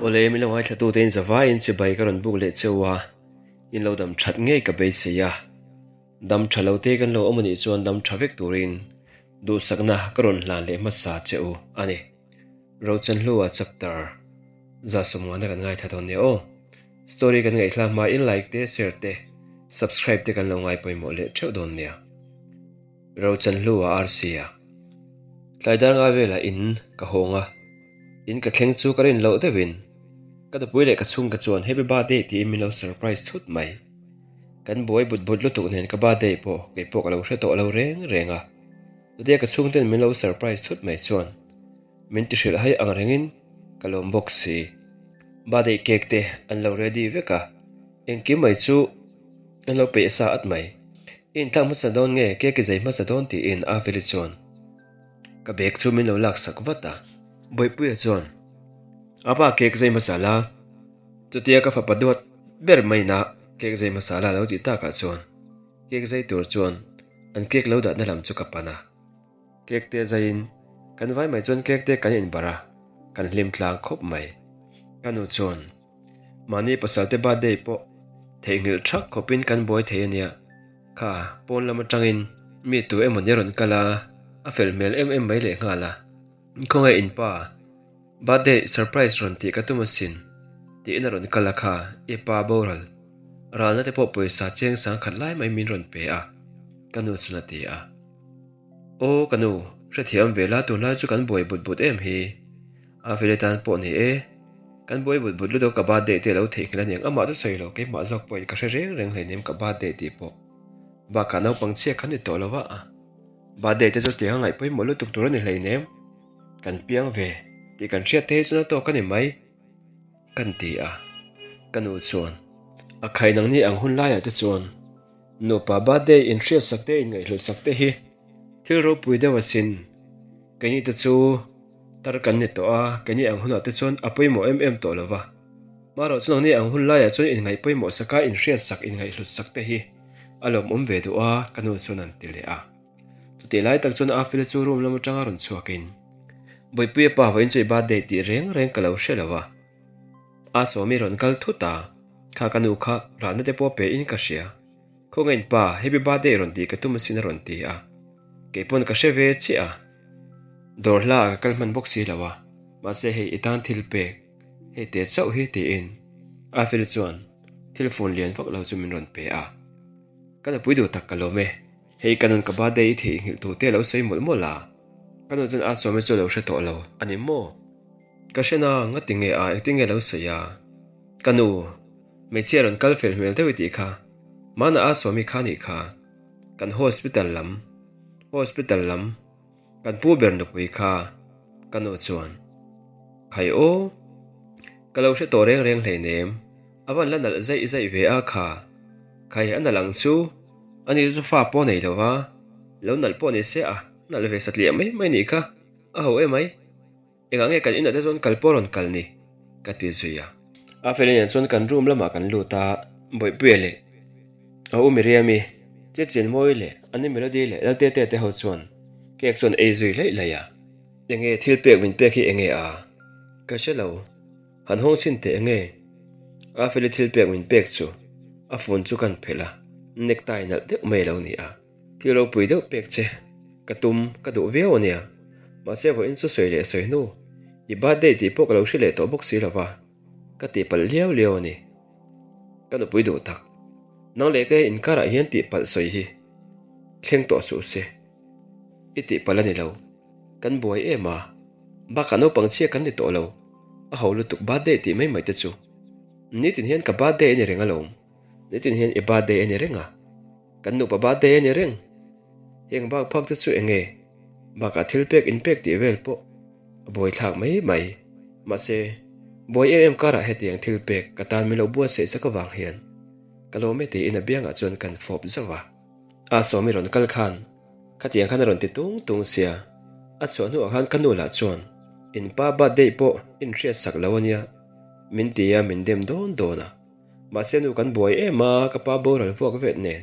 Awle min lo ngaithla te in zavaiin chibai ka rawn buk leh cheu a, in lo dam that ngei ka beisei a. Dam tha lo te kan lo awm anih chuan dam tha vek turin duhsakna ka rawn hlan leh hmasa che u a ni. Rochanhlua chapter 150 kan ngaithla dawn nia aw. Story kan ngaihthlak hma in like te share te subscribe te kan lo ngai pawimawh leh theuh dawn nia. Rochanhlua RC a. Tlai dar nga velah in ka hawng a, in ka thleng chu ka rin loh deuhin ka nupui leh ka chhungte chuan happy birthday tiin min lo surprise thut mai. Kan buai but but lutuk nen ka birthday pawh kei pawh ka lo hre tawh lo reng reng a. Chutia ka chhungten min lo surprise thut mai chuan min ti hrilh hai ang rengin ka lawm bawk si. Birthday cake te an lo ready vek a, engkim mai chu an lo peih sa at mai. I inthlak hmasa dawn nge cake i zai hmasa dawn tiin Aveli chuan ka bag chu min lo laksak vat a. Bawihpuia chuan a pa cake zai hmasa la. Chutia ka fapa duat ber maina cake zai hmasa la lo tih takah chuan cake zai tur chuan an cake lo dahna lam chu ka pan a. Cake te zaiin kan vai mai chuan cake te kan inbarh a, kan hlim tlang khawp mai. Ka nu chuan mahni pasal te birthday pawh theihnghilh thak khawpin kan buai thei a nia. Kha pawn lam atangin mi tu emaw ni a rawn kal a, a fel hmel em em mai lehnghal a. Khawnge in pa? Birthday surprise rawn tih ka tum asin, tiin a rawn kal a kha, i pa boral ralna te pawh pawisa cheng sang khat lai mai min rawn pe a, ka nu chuan a ti a. Aw ka nu, hrethiam ve la tunlai chu kan buai but but em hi. A vele tan pawh ni e, kan buai but but lutuk a ka birthday te a lo theihnghilh aniang amah chu sawi lo keimah zawk pawhin ka hre reng reng hleinem ka birthday tih pawh. Bakah naupang chhia kan ni tawh lo a, birthday te chu tiang a ngaih pawimawh lutuk tur a ni hleinem. Kan piang ve tih kan hriat te hi chuan a tawk a ni mai kan ti a, ka nu chuan a khai nang ni ang hun laiah te chuan nupa birthday inhriat sak te inngaihhlut sak te hi thil ropui deuh asin keini te chu tar kan ni tawh a keini ang hunah te chuan a pawimawh em em tawh lo va marawh chu nang ni ang hun laiah chuan inngaih pawimawh saka inhriat sak inngaihhlut sak te hi a lawmawm ve duh a ka nu chuan an ti leh a. Chutih lai tak chuan Afila chu room lam atanga rawn chhuakin, Bawipuia pa vawiin chu i birthday tih reng reng ka lo hre lo a. A Sawmi rawn kal thut a, kha ka nu kha ralna te pawh pe in ka hria. Khawngaih pa, happy birthday rawn tih ka tum asin a rawn ti a. Kei pawn ka hre ve chiah a. Dawr hla ah ka kal hman bawk si lo a, mahse hei i tan thil pek, hei te chauh hi tiin Afila chuan thil fun lian vak lo chu min rawn pe a. Ka nupui duh tak ka lawm e. Hei ka nun ka birthday i theihnghilh tur te a lo sawi mawlh mawlh a, ka nu chuan a sawm hi chu a lo hre tawh lo a ni maw? Ka hre na, ngati nge a, engtin nge a lo sawi a? Ka nu, hmeichhia rawn kal fel hmel deuh i tih kha, mahna a sawm hi kha nih kha, kan hospital lam, hospital lam, kan pu ber nupui kha, ka nu chuan, Khai aw, ka lo hre tawh reng reng hleinem, a van la nalh zaih zaih ve a kha, khai a nalh ang chu. A ni chu fa pawh nei lo va, lo nalh pawh ni se a, nalh ve satliah mai mai nih kha, a ho emai. Engah nge kan inah te chuan kal pawh rawn kal ni? ka ti zui a. A feli nen chuan kan room lamah kan lut a, Bawihpuia leh a u Miriami, Che Chenmawi leh Ani Melody leh Laltete te ho chuan cake chuan ei zui hlaih hlaih a. Enge thil pek min pek hi enge a? Ka hre lo. Han hawng chhin teh enge? A feli thil pek min pek chu a phone chu kan phelh a, necktie nalh deuh mai a lo ni a. Thil ropui deuh pek che ka tum ka duh viau a nia, mahse vawiin chu sawi leh sawi hnu i birthday tih pawh ka lo hre leh tawh bawk si lo va, ka tihpalh liau liau a ni. Ka nupui duh tak, nang leh ka inkarah hian tihpalh sawi hi thleng tawh suh se, i tihpalh a ni lo. Kan buai em a, bakah naupang chhia kan ni tawh lo, a ho lutuk birthday tih mai mai te chu. Nitin hian ka birthday a ni reng alawm, nitin hian i birthday a ni reng a, kan nupa birthday a ni reng. Heng bak phak te chu eng nge? Bakah thil pek in pek tih vel pawh a buai thlak mai mai. Mahse, buai em em karah hetiang thil pek ka tan min lo buatsaih sak avang hian ka lawm e tiin a biangah chuan kan fawp zauh a. A sawmi rawn kal khan Khatiang khan a rawn ti tung tung sia, a chhuah hnuah khan ka nu lah chuan in pa birthday pawh in hriat sak lo ania min ti a min dem dawn dawn a, mahse nu kan buai em a ka pa boral vuak vet nen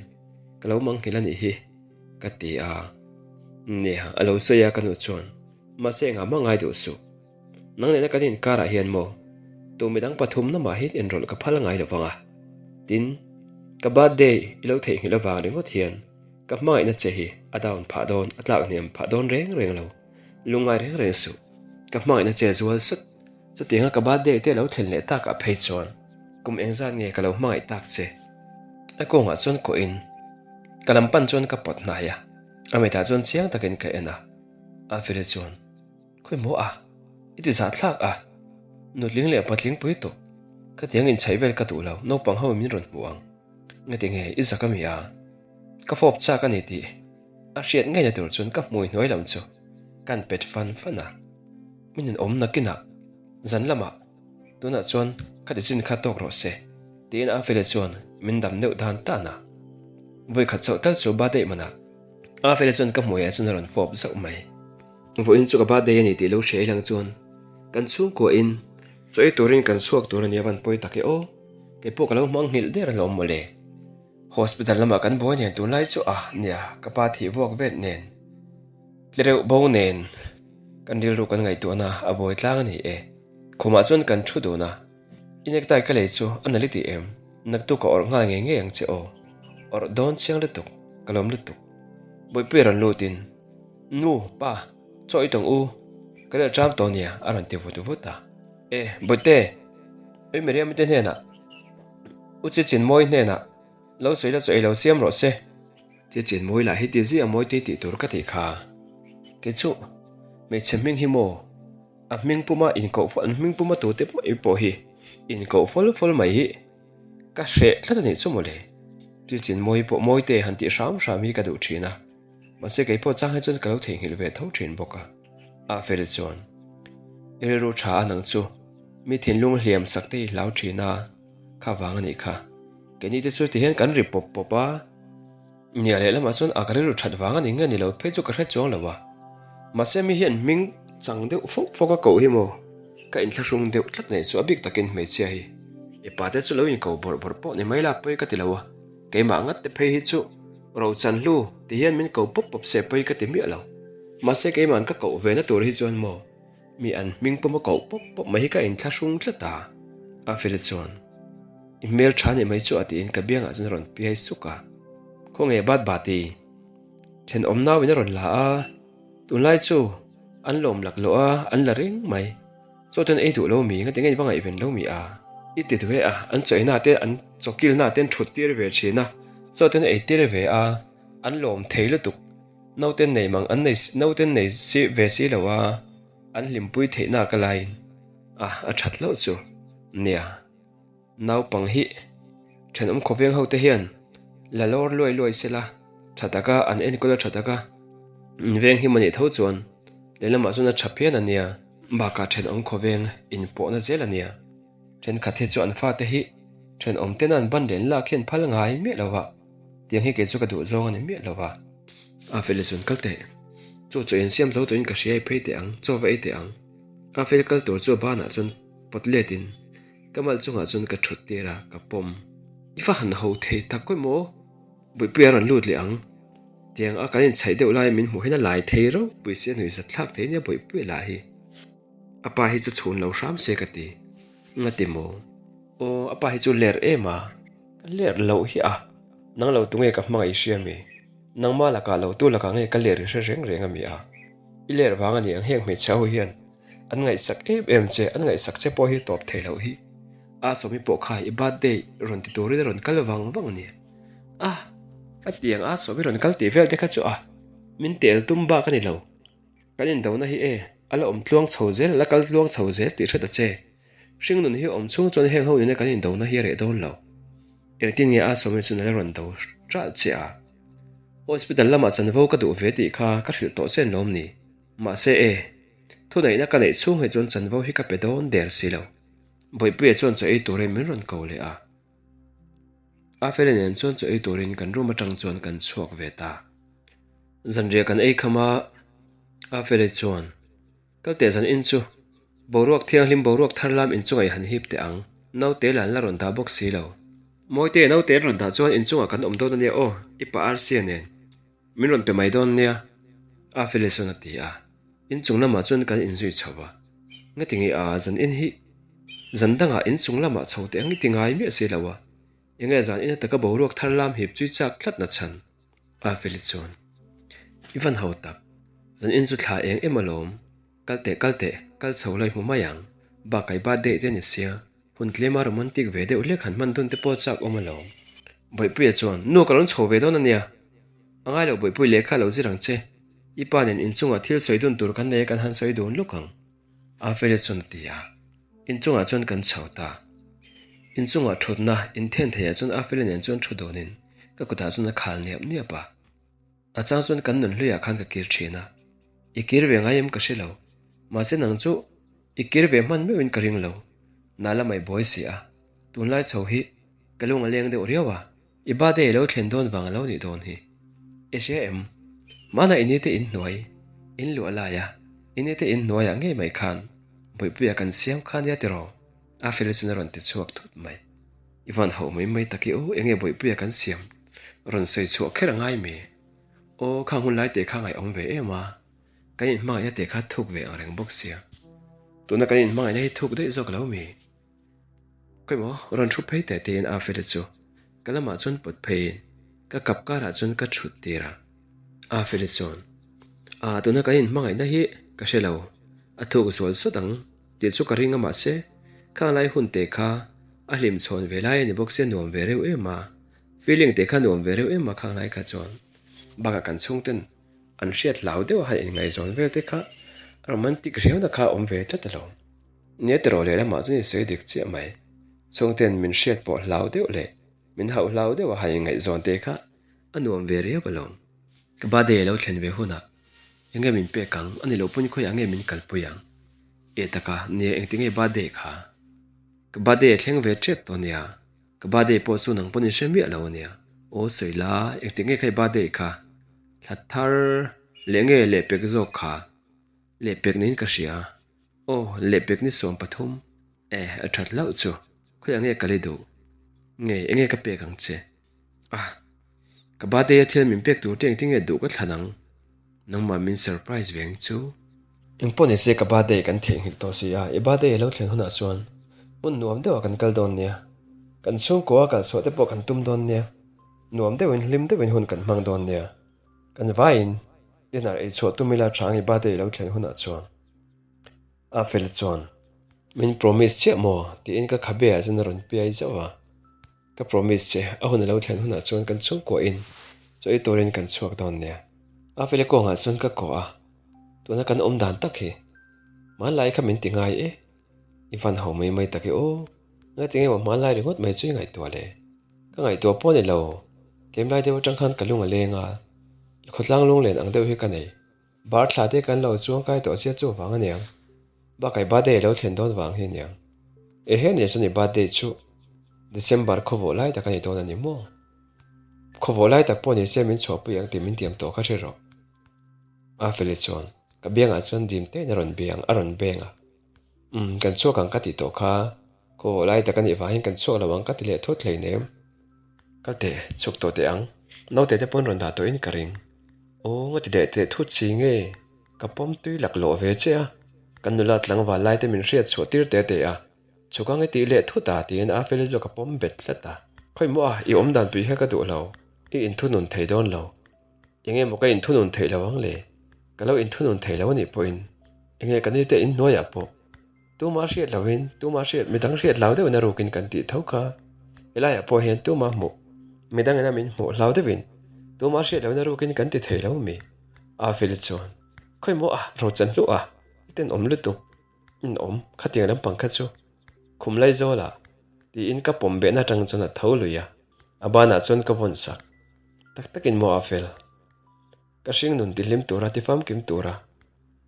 ka lo manghilh a nih hi ka ti a, nia a lo sawi a ka nu chuan mahse engah mah ngai duh suh. Nang nena kan inkarah hian maw tu midang pathumna mah hi inrawlh ka phal ngai lo vang a. Tin, ka birthday i lo theihnghilh avang ringawt hian ka hmangaihna che hi a down phah dawn, a tlak hniam phah dawn reng reng lo. Lungngai reng reng suh. Ka hmangaihna che zual sut. Chutianga ka birthday te lo thlen leh takah phei chuan kum engzat nge ka lo hmangaih tak che? A kawngah chuan kawhin ka lam pan chuan ka pawt hnai a, a mitah chuan chiang takin ka en a. Afire chuan, Khawi maw a? I ti zah thlak a? Nutling leh patling pui tawh. Khatiang inchhaih vel ka duh lo, naupang ho min rawn hmu ang. Ngati nge i zak a mi a? Ka fawp chak a ni tih a hriat ngeina tur chuan ka hmui hnuai lam chu kan pet fan fan a. Min in awm nakinah zan lamah tunah chuan ka ti chin kha tawk rawh se tiin a fele chuan min dam deuh dan tan a. Vawi khat chauh tal chu ba daih manah a fele chuan ka hmuiah chuan a rawn fawp zauh mai. Vawiin chu ka birthday a ni tih lo hria ilang chuan kan chhungkua in chaw ei turin kan chhuak tur a nia van pawi tak e aw. Kei pawh ka lo hmang nghilh der alawm mawle. Hospital lamah kan buai nen tunlai chu a nia ka pa thih vuak vet nen tlereuh bo nen kan rilru kan ngaihtuahna a buai tlang a ni e. Khumah chuan kan thu dun a, i necktie ka lei chu a nali tih em? Naktuk ka awrh nghal ngei ngei ang che aw. Awrh dawn chiang lutuk, ka lawm lutuk. Bawihpui a rawn lut in, Nu, pa, chaw i tawng u, ka leh ṭam tawh nia a rawn ti vut vut a. E, Bawihte, ui Miriam-i te hnenah, U Chichinmawi hnenah lo sawi la chaw ei lo siam rawh se. Chichinmawi lah hi ti zia mawi tih tih tur ka tih kha. Kei chu hmeichhe hming hi maw a hming puma inkoh fo an hming puma tute mai pawh hi inkoh fawlh fawlh mai hi ka hreh tlat a nih chu mawle. Chichinmawi pawh mawite han tih hram hram hi ka duh thin a. Mahse kei pawh chang hi chuan ka lo theihnghilh ve tho thin bawk a. A fel chuan i rilru tha a nang chu mi thinlung hliam sak te i hlau thin a, kha vang a nih kha. Keini te chu tihian kan ri pawp pawp a, nia lehlamah chuan a ka rilru that vang a ni nge ni lo phei chu ka hre chuang lo a. Mahse mi hian hming chang deuh fawk fawk a koh hi maw ka inthlahrung deuh tlat nei chu a bik takin hmeichhia hi mipa te chu lo inko bawrh bawrh pawh ni mai la pawi ka ti lo a, keimah ngat te phei hi chu Rochan hlu ti hian min ko pawp pawp se pawi ka ti miah lo. Mahse keima'n ka koh ve na tur hi chuan maw mi an hming pawm a koh pawp pawp mai hi ka inthlahrung tlat a. A fel chuan i hmel tha nih mai chu a tiin ka biangah chuan a rawn piai suk a. Khawnge bat bati thenawm nauin a rawn la a, tunlai chu an lawm laklawh a, an la reng mai. Chaw ten ei duh lo mi, ngati nge i va ngaihven lo mi a? I ti duh e a, an chaw eina te an chaw kilna te an thut tir ve thin a, chaw ten ei tir ve a, an lawm thei lutuk. Nauten nei mang an nei nauten nei si ve si lo a, an hlimpui theihna ka laiin a a that hlauh chu nia. Naupang hi thenawm khawveng ho te hian la lawr luai luai se la, tha taka an enkawl a tha taka in veng him a nih tho chuan lehlamah chuan a tha phian a nia. Bakah thenawm khawveng inpawhna zel a nia. Thenkhat hi chu an fate hi thenawm tena an ban len lak hian phal ngai miah lo va, tiang hi kei chu ka duh zawng a ni miah lo va. A fel chuan kal teh. Chaw chaw insiam zo turin ka hria i phei teh ang, chaw va ei teh ang. A fel kal tur chu a banah chuan pawt letin ka mal chungah chuan ka thut tir a, ka pawm. I va han ho thei tak kawi maw? Buipuia rawn lut leh ang. Tiang a kan inchhaih deuh lai min hmuh hian a lai thei ropui si a nuihzat thlak thei nia Buipuia lah hi. A pa hi chu chhun lo hram se ka ti. Nga ti maw? Aw, a pa hi chu ler em a. Ka ler loh hi a. Nang lo tunge ka hmangaih hria mi? Nangma lakah lo tu lakah nge ka ler i hre reng reng a mi a? I ler vang a ni ang heng hmeichhia ho hian an ngaihsak em em che, an ngaihsak che pawh hi tawp thei loh hi. A sawmi pawh kha i birthday rawn ti turin a rawn kal vang vang a ni. A, ka tiang a sawmi rawn kal tih vel te kha chu a, min tel tum bak a ni lo. Kan indona hi e, a la awm tluang chho zel, a la kal tluang chho zel tih hret a che. Hringnun hi awm chhung chuan heng ho nena kan indona hi a reh dawn lo. Engtin nge a sawmi chuan a la rawn do ṭalh che a? Hospital lamah chanvo ka duh ve tih kha ka hrilh tawh chen lawm ni. Mahse e, thuneihna ka neih chhung hi chuan chanvo hi ka pe dawn der si lo. Bawihpuia chuan chaw ei turin min rawn ko leh a. A feli nen chuan chaw ei turin kan room atang chuan kan chhuak ve ta. Zanriah kan ei kham a, a feli chuan, Kal teh zan in chu, boruak thianghlim boruak thar lam inchungah i han hip teh ang, naute la an la rawn dah bawk si lo. Mawite, naute an rawn dah chuan inchungah kan awm dawn a nia aw, i pa Arsia nen. Min rawn pe mai dawn nia, a feli chuan a ti a. Inchung lamah chuan kan inzui chho va. Ngatinge a zan in hi zan dangah inchung lamah chho teh ang i ti ngai miah si lo a, enge zan ina taka boruak thar lam hip chui chak tlat na chhan? A feli chuan, I van ho tak, zan in chu thla eng em alawm, kal teh kal teh, kal chho la i hmu mai ang, bakah i birthday te a ni sia, hun tlema romantic ve deuh hlek han hman dun te pawh chak awm alawm. Bawihpuia chuan, Nu ka rawn chho ve dawn a nia, a ngai lo Bawihpui lehkha lo zir ang che, i pa nen inchungah thil sawi dun tur kan nei a kan han sawi dun lawk ang. A feli chuan a ti a, inchungah chuan kan chho ta. Inchungah thutna inthen theiah chuan a feli nen chuan thu dunin ka kutah chuan a khal niap niap a. A chang chuan kan nun hluiah khan ka kir thin a, i kir ve ngai em ka hre lo, mahse nang chu i kir ve hman meuhin ka ring lo, nala mai buai si a, tunlai chho hi ka lung a leng deuh riau a. I birthday lo thlen dawn vang a lo nih dawn hi. I hria em? Hmanah i nite in hnuai, in luah lai a, i nite in hnuaiah ngei mai khan Bawihpuia kan siam kha nia tiraw? A fel chuan a rawn ti chhuak thut mai. I van hauh mai mai tak i aw, enge Bawihpuia kan siam? Rawn sawi chhuah kher a ngai mi? Aw, khang hun lai teh kha ngaihawm ve em a, kan inhmangaihna teh kha thuk ve ang reng bawk sia. Tuna kan inhmangaihna hi thuk daih zawk lo mi? Khawimaw rawn thu phei teh tiin a feli chu ka lamah chuan pawt pheiin ka kap karah chuan ka thut tir a. A feli chuan, Aa tuna kan inhmangaihna hi ka hre lo, a thuk zual sawt ang tih chu ka ring a mahse khang lai hun te kha a hlim chhawn ve lai a ni bawk sia nuam ve reuh em a, feeling te kha nuam ve reuh em a khang lai kha chuan bakah kan chhungten an hriat hlau deuh a han inngaihzawn vel te kha romantic riauna kha a awm ve tlat alawm. Nia tiraw lehlamah chuan i sawi dik chiah mai. Chhungten min hriat pawh hlau deuh leh min hauh hlau deuh a han inngaihzawn te kha a nuam ve riau alawm. Ka birthday a lo thlen ve hunah enge min pek ang, a ni loh pawn khawiah nge min kalpui ang? Eh taka, nia engti nge birthday kha? Ka birthday a thleng ve tep tawh nia, ka birthday pawh chu nang pawn i hre miah lo ania. Aw sawi la, engti nge kha i birthday kha? Thla thar leh nge lehpek zawk kha? Lehpek niin ka hria. Aw, lehpek ni 13. Eh, a that hlauh chu. Khawiah nge ka li duh? Nge, enge ka pek ang che? Ah, ka birthday a thil min pek tur te engtin nge duh ka thlan ang? Nangmah min surprise ve ang chu. Engpawh ni se ka birthday kan theihnghilh tawh si a, i birthday a lo thlen hunah chuan hmun nuam deuhah kan kal dawn nia. Kan chhungkua a kalchhuah te pawh kan tum dawn nia. Nuam deuhin hlim deuhin hun kan hmang dawn nia. Kan vaiin dinner ei chhuah tum ila tha ang i birthday a lo thlen hunah chuan. A fel chuan, Min promise chiah maw? tiin ka khabe ah chuan a rawn piai zauh a. Ka promise che, a hun a lo thlen hunah chuan kan chhungkuahin chaw ei turin kan chhuak dawn nia. A fela kawngah chuan ka kawh a, tuna kan awm dan tak hi hmanlai kha min ti ngai e, i van ho mai mai tak e aw, ngatinge maw hmanlai ringawt mai chu i ngaihtuah le? Ka ngaihtuah pawh a ni lo, tlemlai deuh atang khan ka lung a leng a, khawtlang lunglen ang deuh hi ka nei. Bar thla te kan lo chuang kai tawh sia chu vang aniang. Bakah i birthday lo thlen dawn vang hi aniang. Ehe nia chuan i birthday chu December khawvawh lai tak a ni dawn a ni maw? Khawvawh lai tak pawh ni se min chhuahpui ang tih min tiam tawh kha hre rawh. A feli chuan ka biangah chuan dim tein a rawn biang a rawn beng a. Umm kan chhuak ang ka tih tawh kha. Khawvawh lai tak a nih vangin kan chhuak lo ang ka ti leh thut hleinem. Kal teh, chhuk tawh teh ang. Naute te pawn rawn dah tawhin ka ring. Aw nga ti leh teh thut si nge? Ka pawm tui laklawh ve che a. Kan nula tlangval lai te min hriat chhuah tir te teh a. Chhuk ang i tih leh thut a tiin a feli chu ka pawm bet tlat a. Khawi maw a, i awm dan pui kha ka duh lo. I inthunun thei dawn lo. Enge maw ka inthunun theih lo ang le? Ka lo inthunun thei lo anih pawhin enge ka nite inhnuaiah pawh Tuma hriat loin, tuma hriat, midang hriat hlau deuhin a rukin kan tih tho kha. Helaiah pawh hian tuma hmuh, midang ina min hmuh hlau deuhin, tuma hriat loin a rukin kan ti thei lo mi? A Phil chuan, Khawi maw a, rochan hluh a, i tenawm lutuk, in awm, khatiang lampang kha chu khum lai zawl ah, tiin ka pawm behna atang chuan a tho lui a, a banah chuan ka vawn sak. Tak takin maw a Phil? Ka hring nun tihlim tura ti famkim tura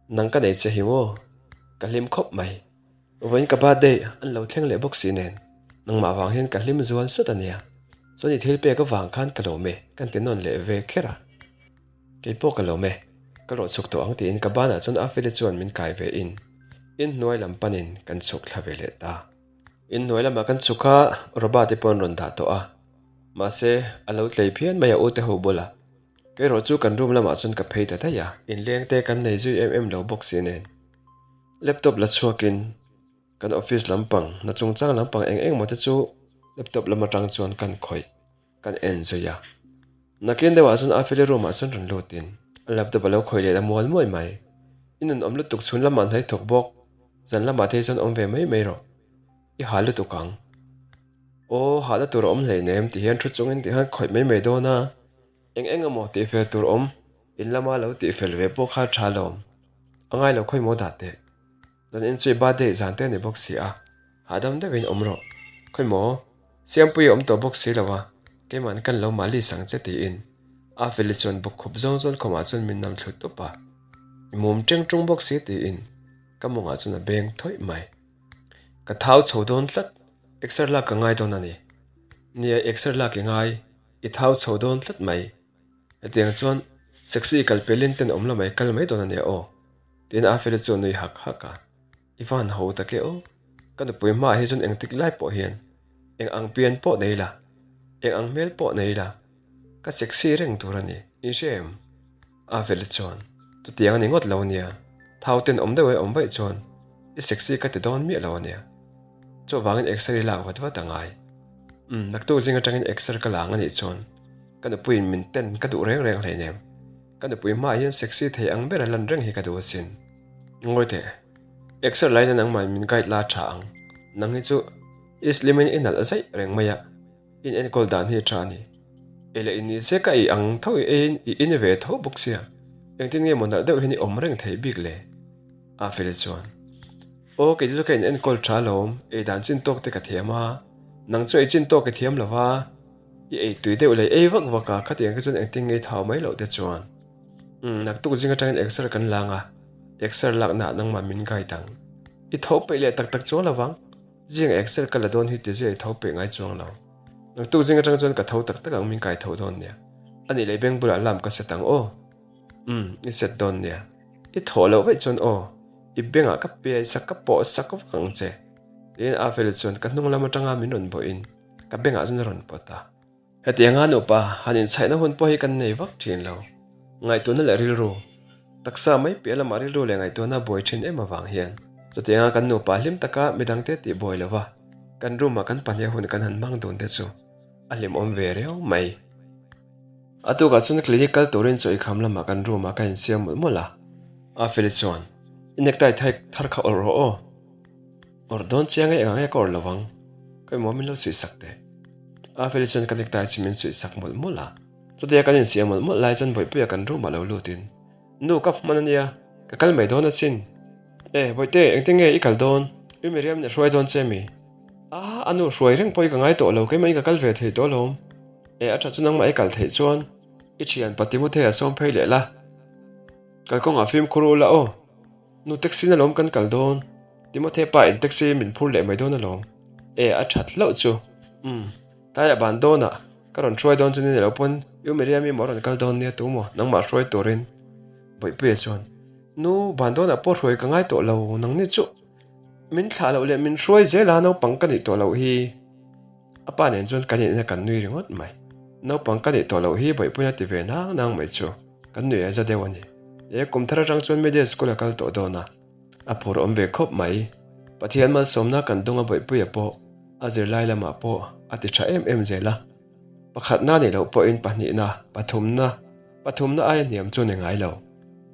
nang ka nei che hi maw? Ka hlim khawp mai. Vawiin ka birthday an lo thleng leh bawk si nen nangmah vang hian ka hlim zual sawt a nia. Chuan i thil pek avang khan ka lawm e kan ti nawn leh ve kher a. Kei pawh ka lawm e, ka rawh chhuk tawh ang tiin ka banah chuan Afeli chuan min kai ve in inhnuai lam panin kan chhuk thla ve leh ta. Inhnuai lamah kan chhuk a, Robert te pawh an rawn dah tawh a. Mahse a lo tlei phian mai a ute ho bulah. Kerawh chu kan room lamah chuan ka phei ta daih a, inleng te kan nei zui em em lo bawk si nen. Laptop la chhuakin kan office lampang, hna chungchang lampang eng eng maw te chu laptop lam atang chuan kan khawih, kan en zui a. Nakin deuhah chuan Afeli room ah chuan rawn lutin a laptop a lo khawih leh ta mual mual mai. I nun awm lutuk chhun lamah hnaih thawk bawk, zan lamah te hi chuan awm ve mai mai rawh. I hah lutuk ang. Aw, hahna tur a awm hleinem ti hian thu chungin ti hian khawih mai mai dawn a. Eng eng emaw tihfel tur awm, in lama lo tihfel ve pawh kha tha lo. A ngai lo khawi maw dah teh. Zan in chu i birthday zan te a ni bawk si a, hahdam deuhin awm rawh. Khawi maw, Siampuii a awm tawh bawk si lo a, keima'n kan lo mahli sang che tiin a Feli chuan bawkkhup zawng zawn khawmah chuan min nam thlu tawp a. I mum teng tung bawk si tiin ka mawngah chuan a beng thawih mai. Ka thau chho dawn tlat, exer lak ka ngai dawn a ni. Nia, exer lak i ngai, i thau chho dawn tlat mai. Hetiang chuan sexy kal pelin ten awm la mai kal mai dawn a nia aw. Tiin Afeli chu a nui hak hak a. I van ho tak e aw. Ka nupui hmaah hi chuan engtik lai pawh hian eng ang pian pawh nei la, eng ang hmel pawh nei la, ka sexy reng tur a ni, i hria em? Afeli chuan, Chutiang a ni ngawt lo ania, thau ten awm deuh e awm vaih chuan i sexy ka ti dawn miah lo ania. Chuvangin exer i lak vat vat a ngai. Umm, naktuk zing atangin exer ka la ang anih chuan ka nupuiin min ten ka duh reng reng hleinem. Ka nupui hmaah hian sexy thei ang bera lan reng hi ka duh asin. Ngawi teh, exer laina nangmah min guide la tha ang. Nang hi chu i slim in i nalh zaih reng mai a. In enkawl dan hi tha a ni. Ei leh in ni se ka ei ang tho i eiin i in ve tho bawk sia. Engtin nge maw nalh deuh hian i awm reng thei bik le? A fel chuan, Aw kei chu ka in enkawl tha alawm, ei dan chin tawk te ka thiam a, nang chu ei chin tawk i thiam lo va, i ei tui deuh leh ei vak vak a, khatiang kha chuan engtin nge i thau mai loh te chuan. Umm, naktuk zing atangin exer kan lang a, exer laknaah nangmah min guide ang. I tho peih leh tak tak chuang lo vang. Zing exer ka la dawn hi ti zia i tho peih ngai chuang lo. Naktuk zing atang chuan ka tho tak tak ang min kai tho dawn nia. A nih leh beng bulah lam ka set ang aw. Umm, i set dawn nia. I thawh loh vaih chuan aw, i bengah ka piai sak ka pawh sak vak ang che. Tiin Afeli chuan ka hnung lam atanga min rawn bawhin ka bengah chuan a rawn pawt a. Hetianga nupa han inchhaihna hun pawh hi kan nei vak thin lo. Ngaihtuahna leh rilru, taksa mai piah lamah rilru leh ngaihtuahna buai thin em avang hian chutianga kan nupa hlim taka midangte tih buai lova kan room-ah kan pahnih hun kan han hmang dun te chu a hlimawm ve riau mai. A tukah chuan clinic kal turin chaw ikham lamah kan room-ah ka insiam mawlh mawlh a. Afeli chuan, I necktie thar kha awrh rawh aw. Awrh dawn chiang e, engah nge ka awrh lo ang? Ka emaw min lo suih sak teh. Afeli chuan ka necktie chu min suih sak mawlh mawlh a. Chutia kan insiam mawlh mawlh lai chuan Bawihpuia kan room ah lo lutin, Nu, ka hman ania, ka kal mai dawn asin. E, Bawihte, engtin nge i kal dawn? U Miriam in a hruai dawn che mi? A, a nu hruai reng pawh hi ka ngai tawh lo, keimah in ka kal ve thei tawh alawm. E, a tha chu nangmah i kal theih chuan i thian pa Timothea sawm phei leh la. Kalkawngah fimkhur u la aw. Nu taxi na lawm kan kal dawn. Timothy pa in taxi min phur leh mai dawn alawm. E a that hlauh chu. Umm tlaiah ban dawnah ka rawn hruai dawn chu ni lo pawn U Miriam-i maw a rawn kal dawn nia tu maw nangmah hruai turin Bawihpuia chuan Nu ban dawnah pawh hruai ka ngai tawh lo nang ni chu min thlah loh leh min hruai zel a naupang ka nih tawh loh hi. A pa nen chuan kan inna kan nui ringawt mai. Naupang ka nih tawh loh hi Bawihpuia ti ve nang nang mai chu kan nui a za deuh a ni. E kum thar atang chuan media school a kal tawh dawn a, a phur awm ve khawp mai. Pathian malsawmna kan dawng a Bawihpuia pawh a zirlai lamah pawh a ti tha em em zel a. Pakhatna nih loh pawhin pahnihna, pathumna, pathumna aia hniam chu ni ngai lo.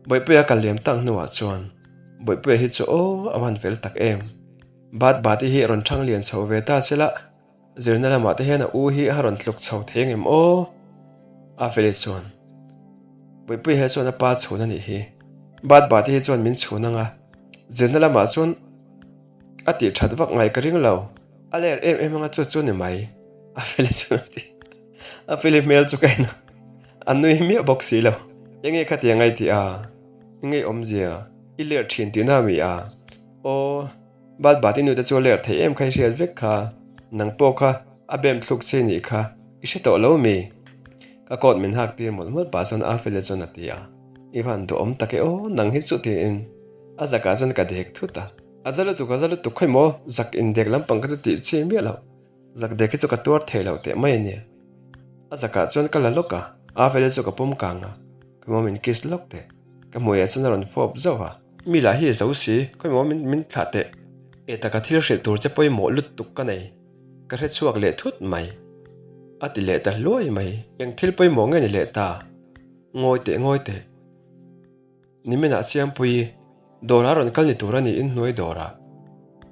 Bawihpuia kal liam tak hnuah chuan Bawihpuia hi chu aw a van fel tak em. Bat Bati hi rawn thang lian chho ve ta se la, zirna lamah te hian a u hi a rawn tluk chho thei ang em aw? A Feli chuan, Puipui he chuan a pa chhun a nih hi. Bat Bati hi chuan min chhun ang a, zirna lamah chuan a tih that vak ngai ka ring lo, a ler em em anga chu chu ni mai, a Feli chuan a ti. A Feli hmel chu ka en a, a nui miah bawk si lo. Enge khatiang a i tih a? Enge awmzia? I ler thin tihna a mi a? Aw, Bat Bat i nute chu a ler thei em kha i hriat vek kha, nang pawh kha a bem thluk che nih kha i hre tawh lo mi? Ka coat min hak tir mawlh mawlh pah chuan Afele chuan a ti a, I van duhawm tak e aw, nang hi chu tiin a zakah chuan ka dek thut a. A za lutuk a za lutuk khawi maw, zak indek lampang kha chu tih chi miah loh, zak dek hi chu ka tuar thei lo teh mai a nia. A zakah chuan ka la lawk a, Afele chu ka pawm kang a, ka mawm in kiss lawk teh, ka hmuiah chuan a rawn fawp zauh a. Mi lah hi zo si, khawimaw min min thlah teh. E taka thil hrilh tur che pawimawh lutuk ka nei, ka hre chhuak leh thut mai. A ti leh ta hluai mai, eng thil pawimawh nge ni leh ta? Ngawi teh ngawi teh. Niminah Siampuii dawrah rawn kal ni tur a ni inhnuai dawrah.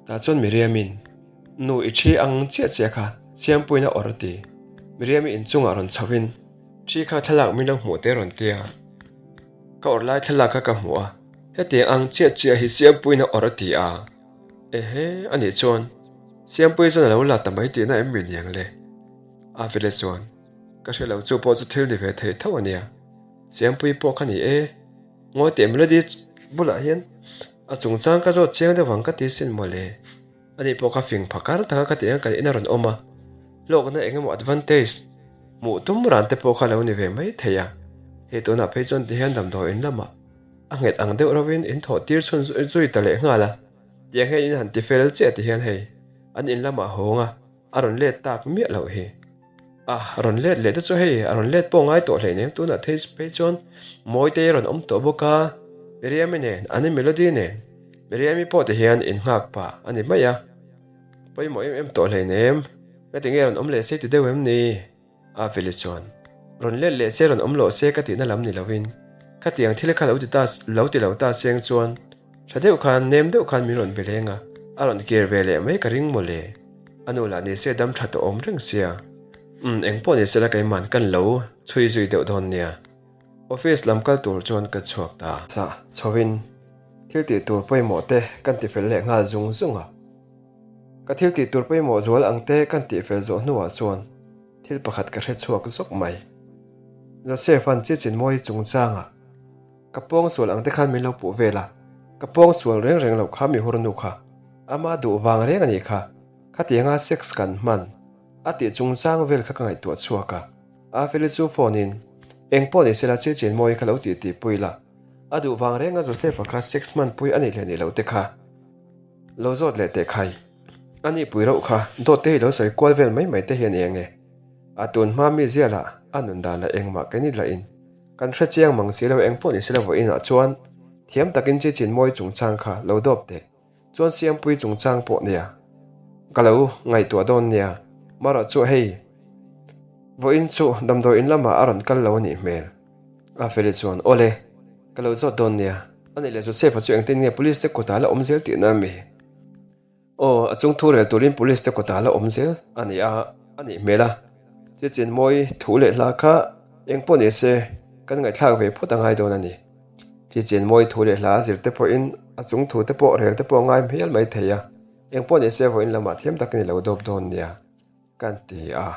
Tah chuan Miriamin, Nu i thi ang chiah chiah kha Siampuiin a awrh a ti. Miriami inchungah rawn chhoin, Thi kha thlalak min lo hmuh te rawn tia. Ka awrh lai thlalak kha ka hmuh a, hetiang ang chiah chiah hi Siampuiin a awrh a ti a. Ehe, anih chuan Siampuii chuan a lo la ta mai tihna em mi niang le? Avile chuan, Ka hre lo chu pawh chu thil ni ve thei tho a nia. Siampuii pawh kha ni e. Ngawi teh Melody bulah hian a chungchang ka zawt chiang deuh ang ka ti sin mawle. Ani pawh kha fing phakar taka ka tih ang kan in a rawn awm a. Hlawkna eng emaw advantage hmuh tum ran te pawh kha lo ni ve mai thei a. Hei tunah phei chuan tihian damdawi in lamah a nghet ang deuh reuhin in thawh tir chhun zui ta leh nghal a. Tiang hian in han ti fel chiah ti hian hei an in lamah hawng a. A rawn let tak miah loh hi. A rawn let leh te chu hei a rawn let pawh ngai tawh hleinem tunah thei phei chuan Mawitei a rawn awm tawh bawk a, Miriami nen an in Melody nen Miriami pawh ti hian in nghak pah a ni mai a, pawimawh em em tawh hleinem ngati nge rawn awm leh se ti deuh em ni? A Veli chuan rawn let leh se rawn awm loh se ka tihna lam ni lovin khatiang thil kha lo ti ta lo ti lo ta seng chuan Tha deuh khan, nem deuh khan min rawn be leng a, a rawn kir ve leh mai ka ring maw le. A nu lah ni se dam tha tawh awm reng sia. Umm, eng pawh ni sela keiman kan lo chhui zui deuh dawn nia. Office lam kal tur chuan ka chhuak ta. Sah chhovin thil tih tur pawimawh te kan ti fel leh nghal zung zung a. Ka thil tih tur pawimawh zual ang te kan tih fel zawh hnuah chuan thil pakhat ka hre chhuak zawk mai. Joseph-a'n Chichinmawi chungchangah. Ka pawng sual ang te khan min lo puh vel a, ka pawng sual reng reng loh kha mi hurnu kha, ama duh vang reng a nih kha, khatianga sex kan hman a tih chungchang vel kha ka ngaihtuah chhuak a. Afeli chu phone in, Eng pawh ni sela chi chin mawi kha lo tih tih pui la, a duh vang reng a Joseph-a kha sex hman pui a nih leh nih loh te kha lo zawt leh teh khai. A nih pui rauh kha dawt te hi lo sawi kual vel mai mai te hi a ni eng e. A tun hma mi zial ah a nun dan lah engmah ke ni lah in Kan hre chiang mang si lo eng pawh ni sela vawiinah chuan thiam takin chi chin mawi chungchang kha lo dawp teh chuan Siampui chungchang pawh nia ka lo ngaihtuah dawn nia marawh chu hei vawiin chu damdawi in lamah a rawn kal lo a nih hmel a Feli chuan awle ka lo zawt dawn nia a nih leh Joseph-a chu engtin nge police te kutah la awm zel tihna a mi? Aw, a chung thu rel turin police te kutah la awm zel a ni a, a nih hmel a. Chi chin mawi thu leh hla kha eng pawh ni se kan ngaihthlak ve phawt a ngai dawn a ni. Chi chin mawi thu leh hla a zir te pawhin a chung thu te pawh rel te pawh a ngai hmel mai thei a, eng pawh ni se vawiin lamah thiam takin i lo dawp dawn nia. Kan ti a.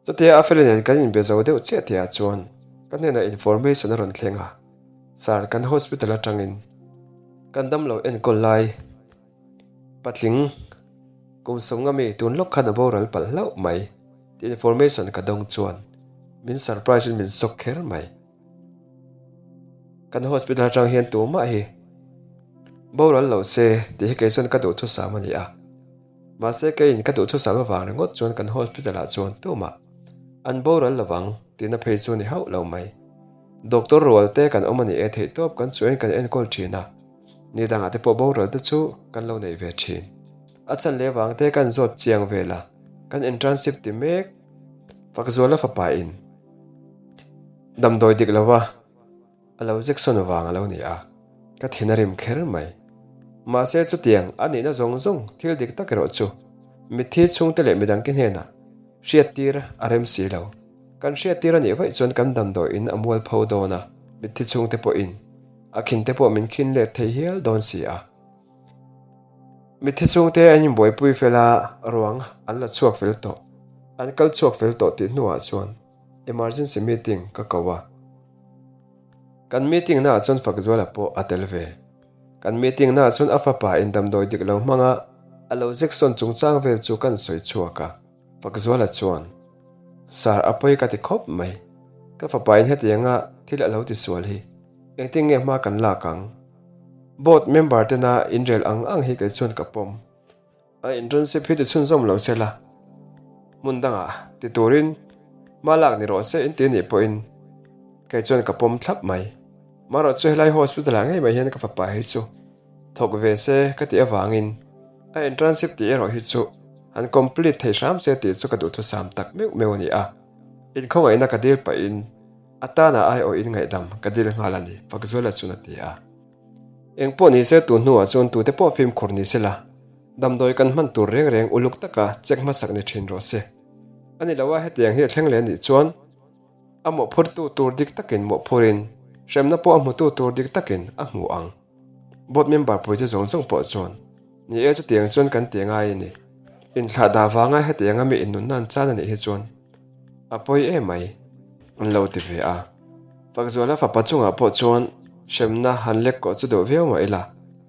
Chutia a feli nen kan inbe zo deuh chiah tihah chuan ka hnenah information a rawn thleng a, Sir, kan hospital atangin kan damlo enkawl lai patling kum sawmnga mi tun lawk khan a boral palh hlauh mai tih information ka dawng chuan min surprise in min shock kher mai. Kan hospital atang hian tumah hi boral lo se tih hi kei chuan ka duhthusam a ni a. Mahse keiin ka duhthusam avang ringawt chuan kan hospital ah chuan tumah an boral lovang tihna phei chu ni hauh lo mai. Doctor rual te kan awm a ni e theih tawp kan chuain kan enkawl thin a, ni dangah te pawh boral te chu kan lo nei ve thin. A chhan leh vang te kan zawt chiang vel a, kan internship ti mek Fakzuala fapa in damdawi dik lova A lo Jackson vang a lo ni a, ka thin a rim kher mai. Mahse chutiang a nihna zawng zawng thil dik tak erawh chu mitthi chhungte leh midangte hnenah hriattir a rem si lo. Kan hriattir a nih vaih chuan kan damdawiin a mualpho dawn a, mitthi chhungte pawhin a khinte pawh min khin let thei hial dawn si a. Mitthi chhungte an inbuaipui fel a, ruang an la chhuak fel tawh, an kal chhuak fel tawh tih hnuah chuan Emergency meeting ka ko a. Kan meeting naah chuan Fakzuala pawh a tel ve. Kan meeting naah chuan a fapa in damdawi dik lo hmanga a lo Jackson chungchang vel chu kan sawi chhuak a. Fakzuala chuan, Sir, a pawi ka ti khawp mai. Ka fapa in hetianga thil a lo ti sual hi engtin nge hma kan lak ang? Board member tena inrel ang ang hi kei chuan ka pawm. A internship hi ti chhunzawm lo se la, hmun dangah ti turin hma lak ni rawh se in ti nih pawhin kei chuan ka pawm thlap mai. Marawh chu helai hospital ah ngei mai hian ka fapa hi chu thawk ve se ka tih avangin a internship tih erawh hi chu han complete thei hram se tih chu ka duhthusam tak meuh meuh a ni a. Inkhawngaihna ka dil pahin a tana aiawhin ngaihdam ka dil nghal a ni, Fakzuala chuan a ti a. Eng pawh ni se tun hnuah chuan tute pawh fimkhur ni se la, damdawi kan hman tur reng reng uluk taka check hmasak ni thin rawh se. A ni lo a, hetiang hi a thleng leh a nih chuan a mawhphurtu tur dik takin mawhphurin hremna pawh a hmutu tur dik takin a hmu ang. Board member puite zawng zawng pawh chuan, Ni e, chutiang chuan kan ti ngai a ni. Inthlah dah vanga hetianga mi innunna an chan a nih hi chuan a pawi em mai, an lo ti ve a. Fakzuala fapa chungah pawh chuan hremna han lek kawh chu duh viau mah ila,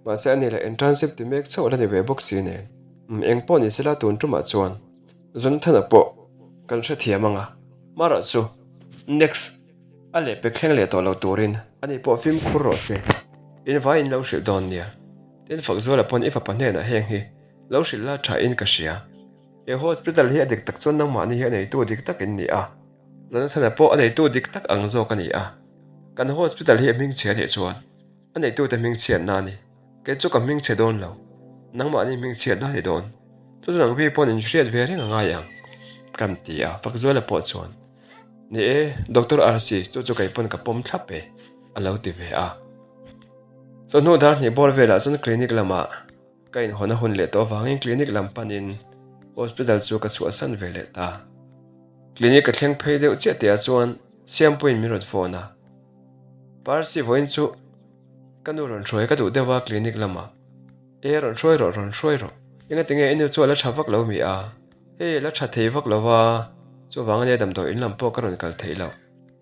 mahse ani leh internship ti mek chauh la ni ve bawk si nen. Umm eng pawh ni sela tun tumah chuan Jonathan-a pawh kan hrethiam ang a, Mara chu next a lehpek thleng leh tawh lo turin ani pawh fimkhur rawh se, in vaiin lo hrilh dawn nia. Tin Fakzuala pawn i fapa hnenah heng hi lo hrilh la tha in ka hria. He hospital hi a dik tak chuan nangmahni hi a neitu dik tak in ni a, Jonathan-a pawh a neitu dik tak ang zawk a ni a. Kan hospital hi a hmingchhe a nih chuan a neitute hmingchhiatna a ni. Kei chu ka hmingchhe dawn lo, nangmahni hmingchhiatna a ni dawn. Chu chu nang mi pawn in hriat ve reng a ngai ang, kan ti a, Fakzuala pawh chuan, Ni e, Doctor RC, chu chu kei pawn ka pawm thlap e, a lo ti ve a. Chawhnu dar hnih bawr velah chuan clinic lamah ka inhawn a hun leh tawh avangin clinic lam panin hospital chu ka chhuahsan ve leh ta. Clinic ka thleng phei deuh chiah tihah chuan Siampuiin min rawn phone a, Parsi vawiin chu ka nu rawn hruai ka duh deuh a clinic lamah. E rawn hruai rawh rawn hruai rawh. Engatinge i nu chu a la tha vak lo mi a? Hei a la tha thei vak lo va, chuvang ania damdawi in lam pawh ka rawn kal theih loh.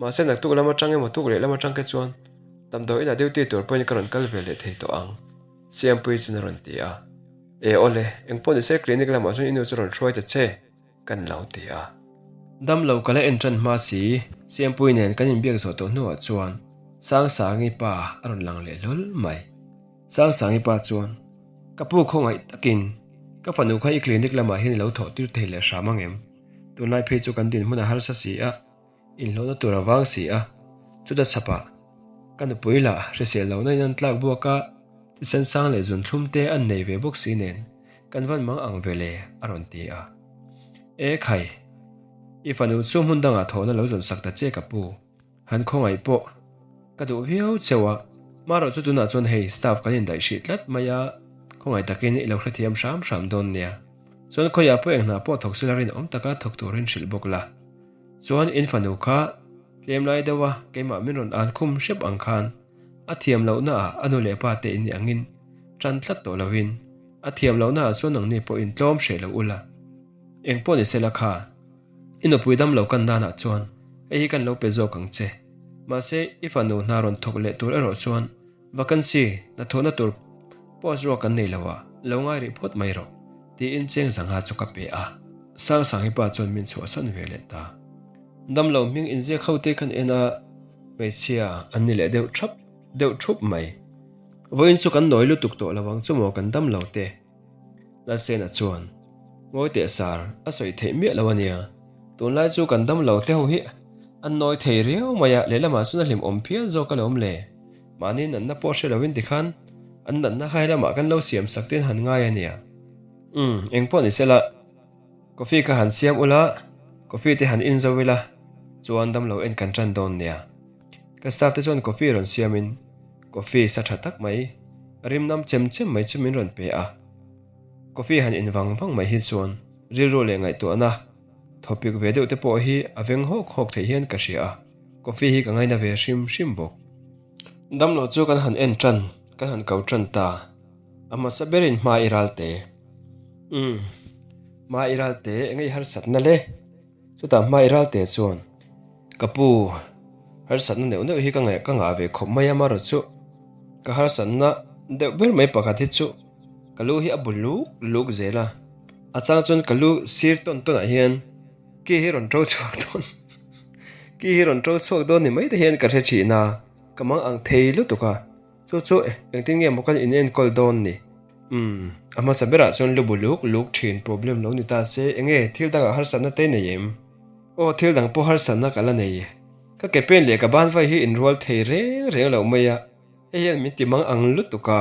Mahse naktuk lam atang emaw tuk leh lam atang te chuan damdawi inah duty tur pawhin ka rawn kal ve leh thei tawh ang, Siampuii chuan a rawn ti a. E awle, engpawh nise clinic lamah chuan i nu chu rawn hruai ta che, kan lo ti a. Damlo ka la en tan hma si, Siampuii nen kan inbiak zawh tawh hnuah chuan Sangsangi pa a rawn lang leh hlawl mai. Sangsangi pa chuan, Ka pu khawngaih takin ka fanu kha i clinic lamah hian i lo thawh tir thei leh hram ang em? Tunlai phei chu kan dinhmun a harsa si a, inhlawhna tur a vang si a, chuta chhapah ka nupui lah hrisel lohna in an tlak buak a, thisen sang leh zun thlum te an nei ve bawk si nen kan van mang ang ve le a rawn ti a. E khai, i fanu chu hmun dangah thawhna lo zawn sak ta che ka pu. Han khawngaih pawh ka duh viau cheu a, marawh chu tunah chuan hei staff kan indaih hrih tlat mai a, khawngaih takin i lo hrethiam hram hram dawn nia. Chuan khawiah pawh eng hna pawh thawk sila rinawm taka thawk turin hrilh bawk la. Chuan in fanu kha tlem lai deuh a keimah min rawn an khum hrep ang khan a thiam lohna ah a nu leh pa te in ni angin tan tlat tawh lovin a thiam lohna ah chuan nangni pawh in tlawm hreh lo ula. Eng pawh ni sela kha. I nupui dam lo kan danah chuan hei hi kan lo pe zawk ang che. Mahse, i fanu hna rawn thawk leh tur erawh chuan vacancy, hnathawhna tur post ruak kan nei lo a, lo ngai rih phawt mai rawh, tiin cheng zangha chu ka pe a. Sangsangi pa chuan min chhuahsan ve leh ta. Damlo hming inziak ho te khan en a, hmeichhia an ni leh deuh thap deuh thup mai. Vawiin chu kan nawi lutuk tawh lo ang chu maw kan damlo te. Lalsena chuan, Ngawi teh sar, a sawi theih miah lo a nia. Tunlai chu kan dam lo te ho hi an nawi thei riau mai a, lehlamah chuan a hlimawm phian zawk alawm le. Mahni natna pawh hre loin tikhan an natna kha helamah kan lo siam sak te in han ngai a nia. Umm, engpawh ni sela, coffee kha han siam ula, coffee te han in zo ila, chuan damlo en kan tan dawn nia. Ka staff te chuan coffee rawn siamin coffee sa tha tak mai, rim nam chem chem mai chu min rawn pe a. Coffee han in vang vang mai hi chuan rilru leh ngaihtuahna thawpik ve deuh te pawh hi a veng hawk hawk theih hian ka hria a, coffee hi ka ngaina ve hrim hrim bawk. Damlo chu kan han en tan, kan han ko tan ta. A hmasa berin hma i ral te. Umm, hma i ral te, enge i harsatna le? Chutah hma i ral te chuan, Ka pu, harsatna neuh neuh hi ka ngaih ka ngah ve khawp mai a marawh chu ka harsatna deuh ber mai pakhat hi chu ka lu hi a bu luk luk zel a, a chang chuan ka lu sir tawn tawn ah hian ki hi rawn to chhuak dawn ki hi rawn to chhuak dawn ni mai te hian ka hre thin a, ka mang ang thei lutuk a. Chu chu engtin nge maw kan in enkawl dawn ni? Umm, a hmasa berah chuan lu bu luk luk thin problem lo ni ta se, enge thil dangah harsatna te nei em? Aw thil dang pawh harsatna ka la nei. Ka ke pen leh ka ban vai hi inrual thei reng reng loh mai a, hei hian min ti mang ang lutuk a.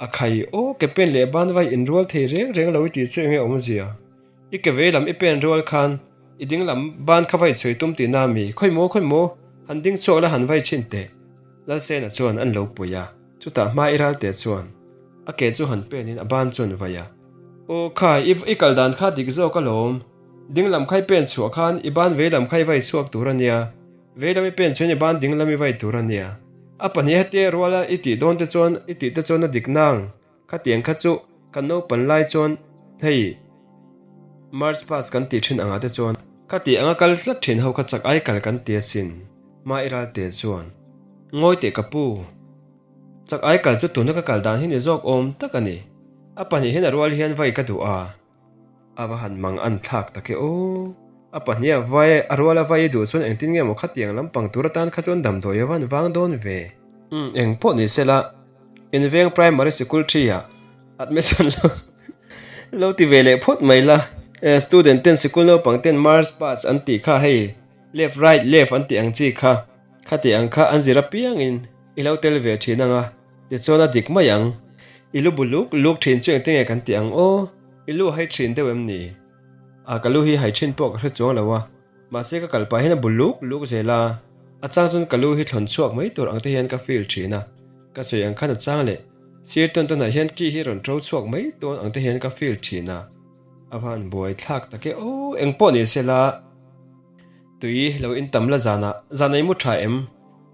A khai aw, ke pen leh ban vai inrual thei reng reng lo i tih chu enge awmzia? I ke vei lam i pen rual khan i ding lam ban kha vai chhui tum tihna mi? Khawi maw, khawi maw, han ding chhuak la han vai chhin teh. Lalsena chuan an lo pui a, chutah hma i ral teh chuan a ke chu han pen in a ban chuan vai a. Aw khai, i kal dan kha dik zawk alawm. Ding lam kha i pen chhuah khan i ban vei lam kha i vai chhuak tur a nia, vei lam i pen chuan i ban ding lam i vai tur a nia. A pahnih hetia ruala i tih dawn te chuan i tih te chuan a dik nang. Khatiang kha chu kan naupan lai chuan hei March past kan tih thin angah te chuan khati anga kal tlat thin ho kha chak ai kal kan ti asin. Hma i ral te chuan ngawi teh ka pu. Chak ai kal chu tuna ka kal dan hi ni zawk awm tak a ni. A pahnih hian a rual hian vai ka duh a. A va han mang an thlak tak e aw. A pahniha vai, a ruala vai i duh chuan engtin nge maw khatiang lampang tur atan kha chuan damdawi a van vang dawn ve. Umm eng pawh ni sela, Inveng Primary Sikul thi ah admission lo lo ti ve leh phawt mai la. Student ten sikul naupang ten march pass an tih kha hei left right left an tih ang chi kha khati ang kha an zir apiangin i lo tel ve thin ang a. Tichuan a dik mai ang. I lu bu luk luk thin chu engtin nge kan tih ang aw? I lu a hai thin deuh em ni? A, ka lu hi hai thin pawh ka hre chuang lo a. Mahse ka kal pah hian a bu luk luk zel a. A chang chuan ka lu hi thlawn chhuak mai tur ang te hian ka feel thin a. Ka sawi ang khan a chang leh sir tawn tawnah hian ki hi rawn ṭo chhuak mai dawn ang te hian ka feel thin a. A van buai thlak tak e aw, eng pawh ni se la. Tui lo in tam la zanah, zan ei mu tha em?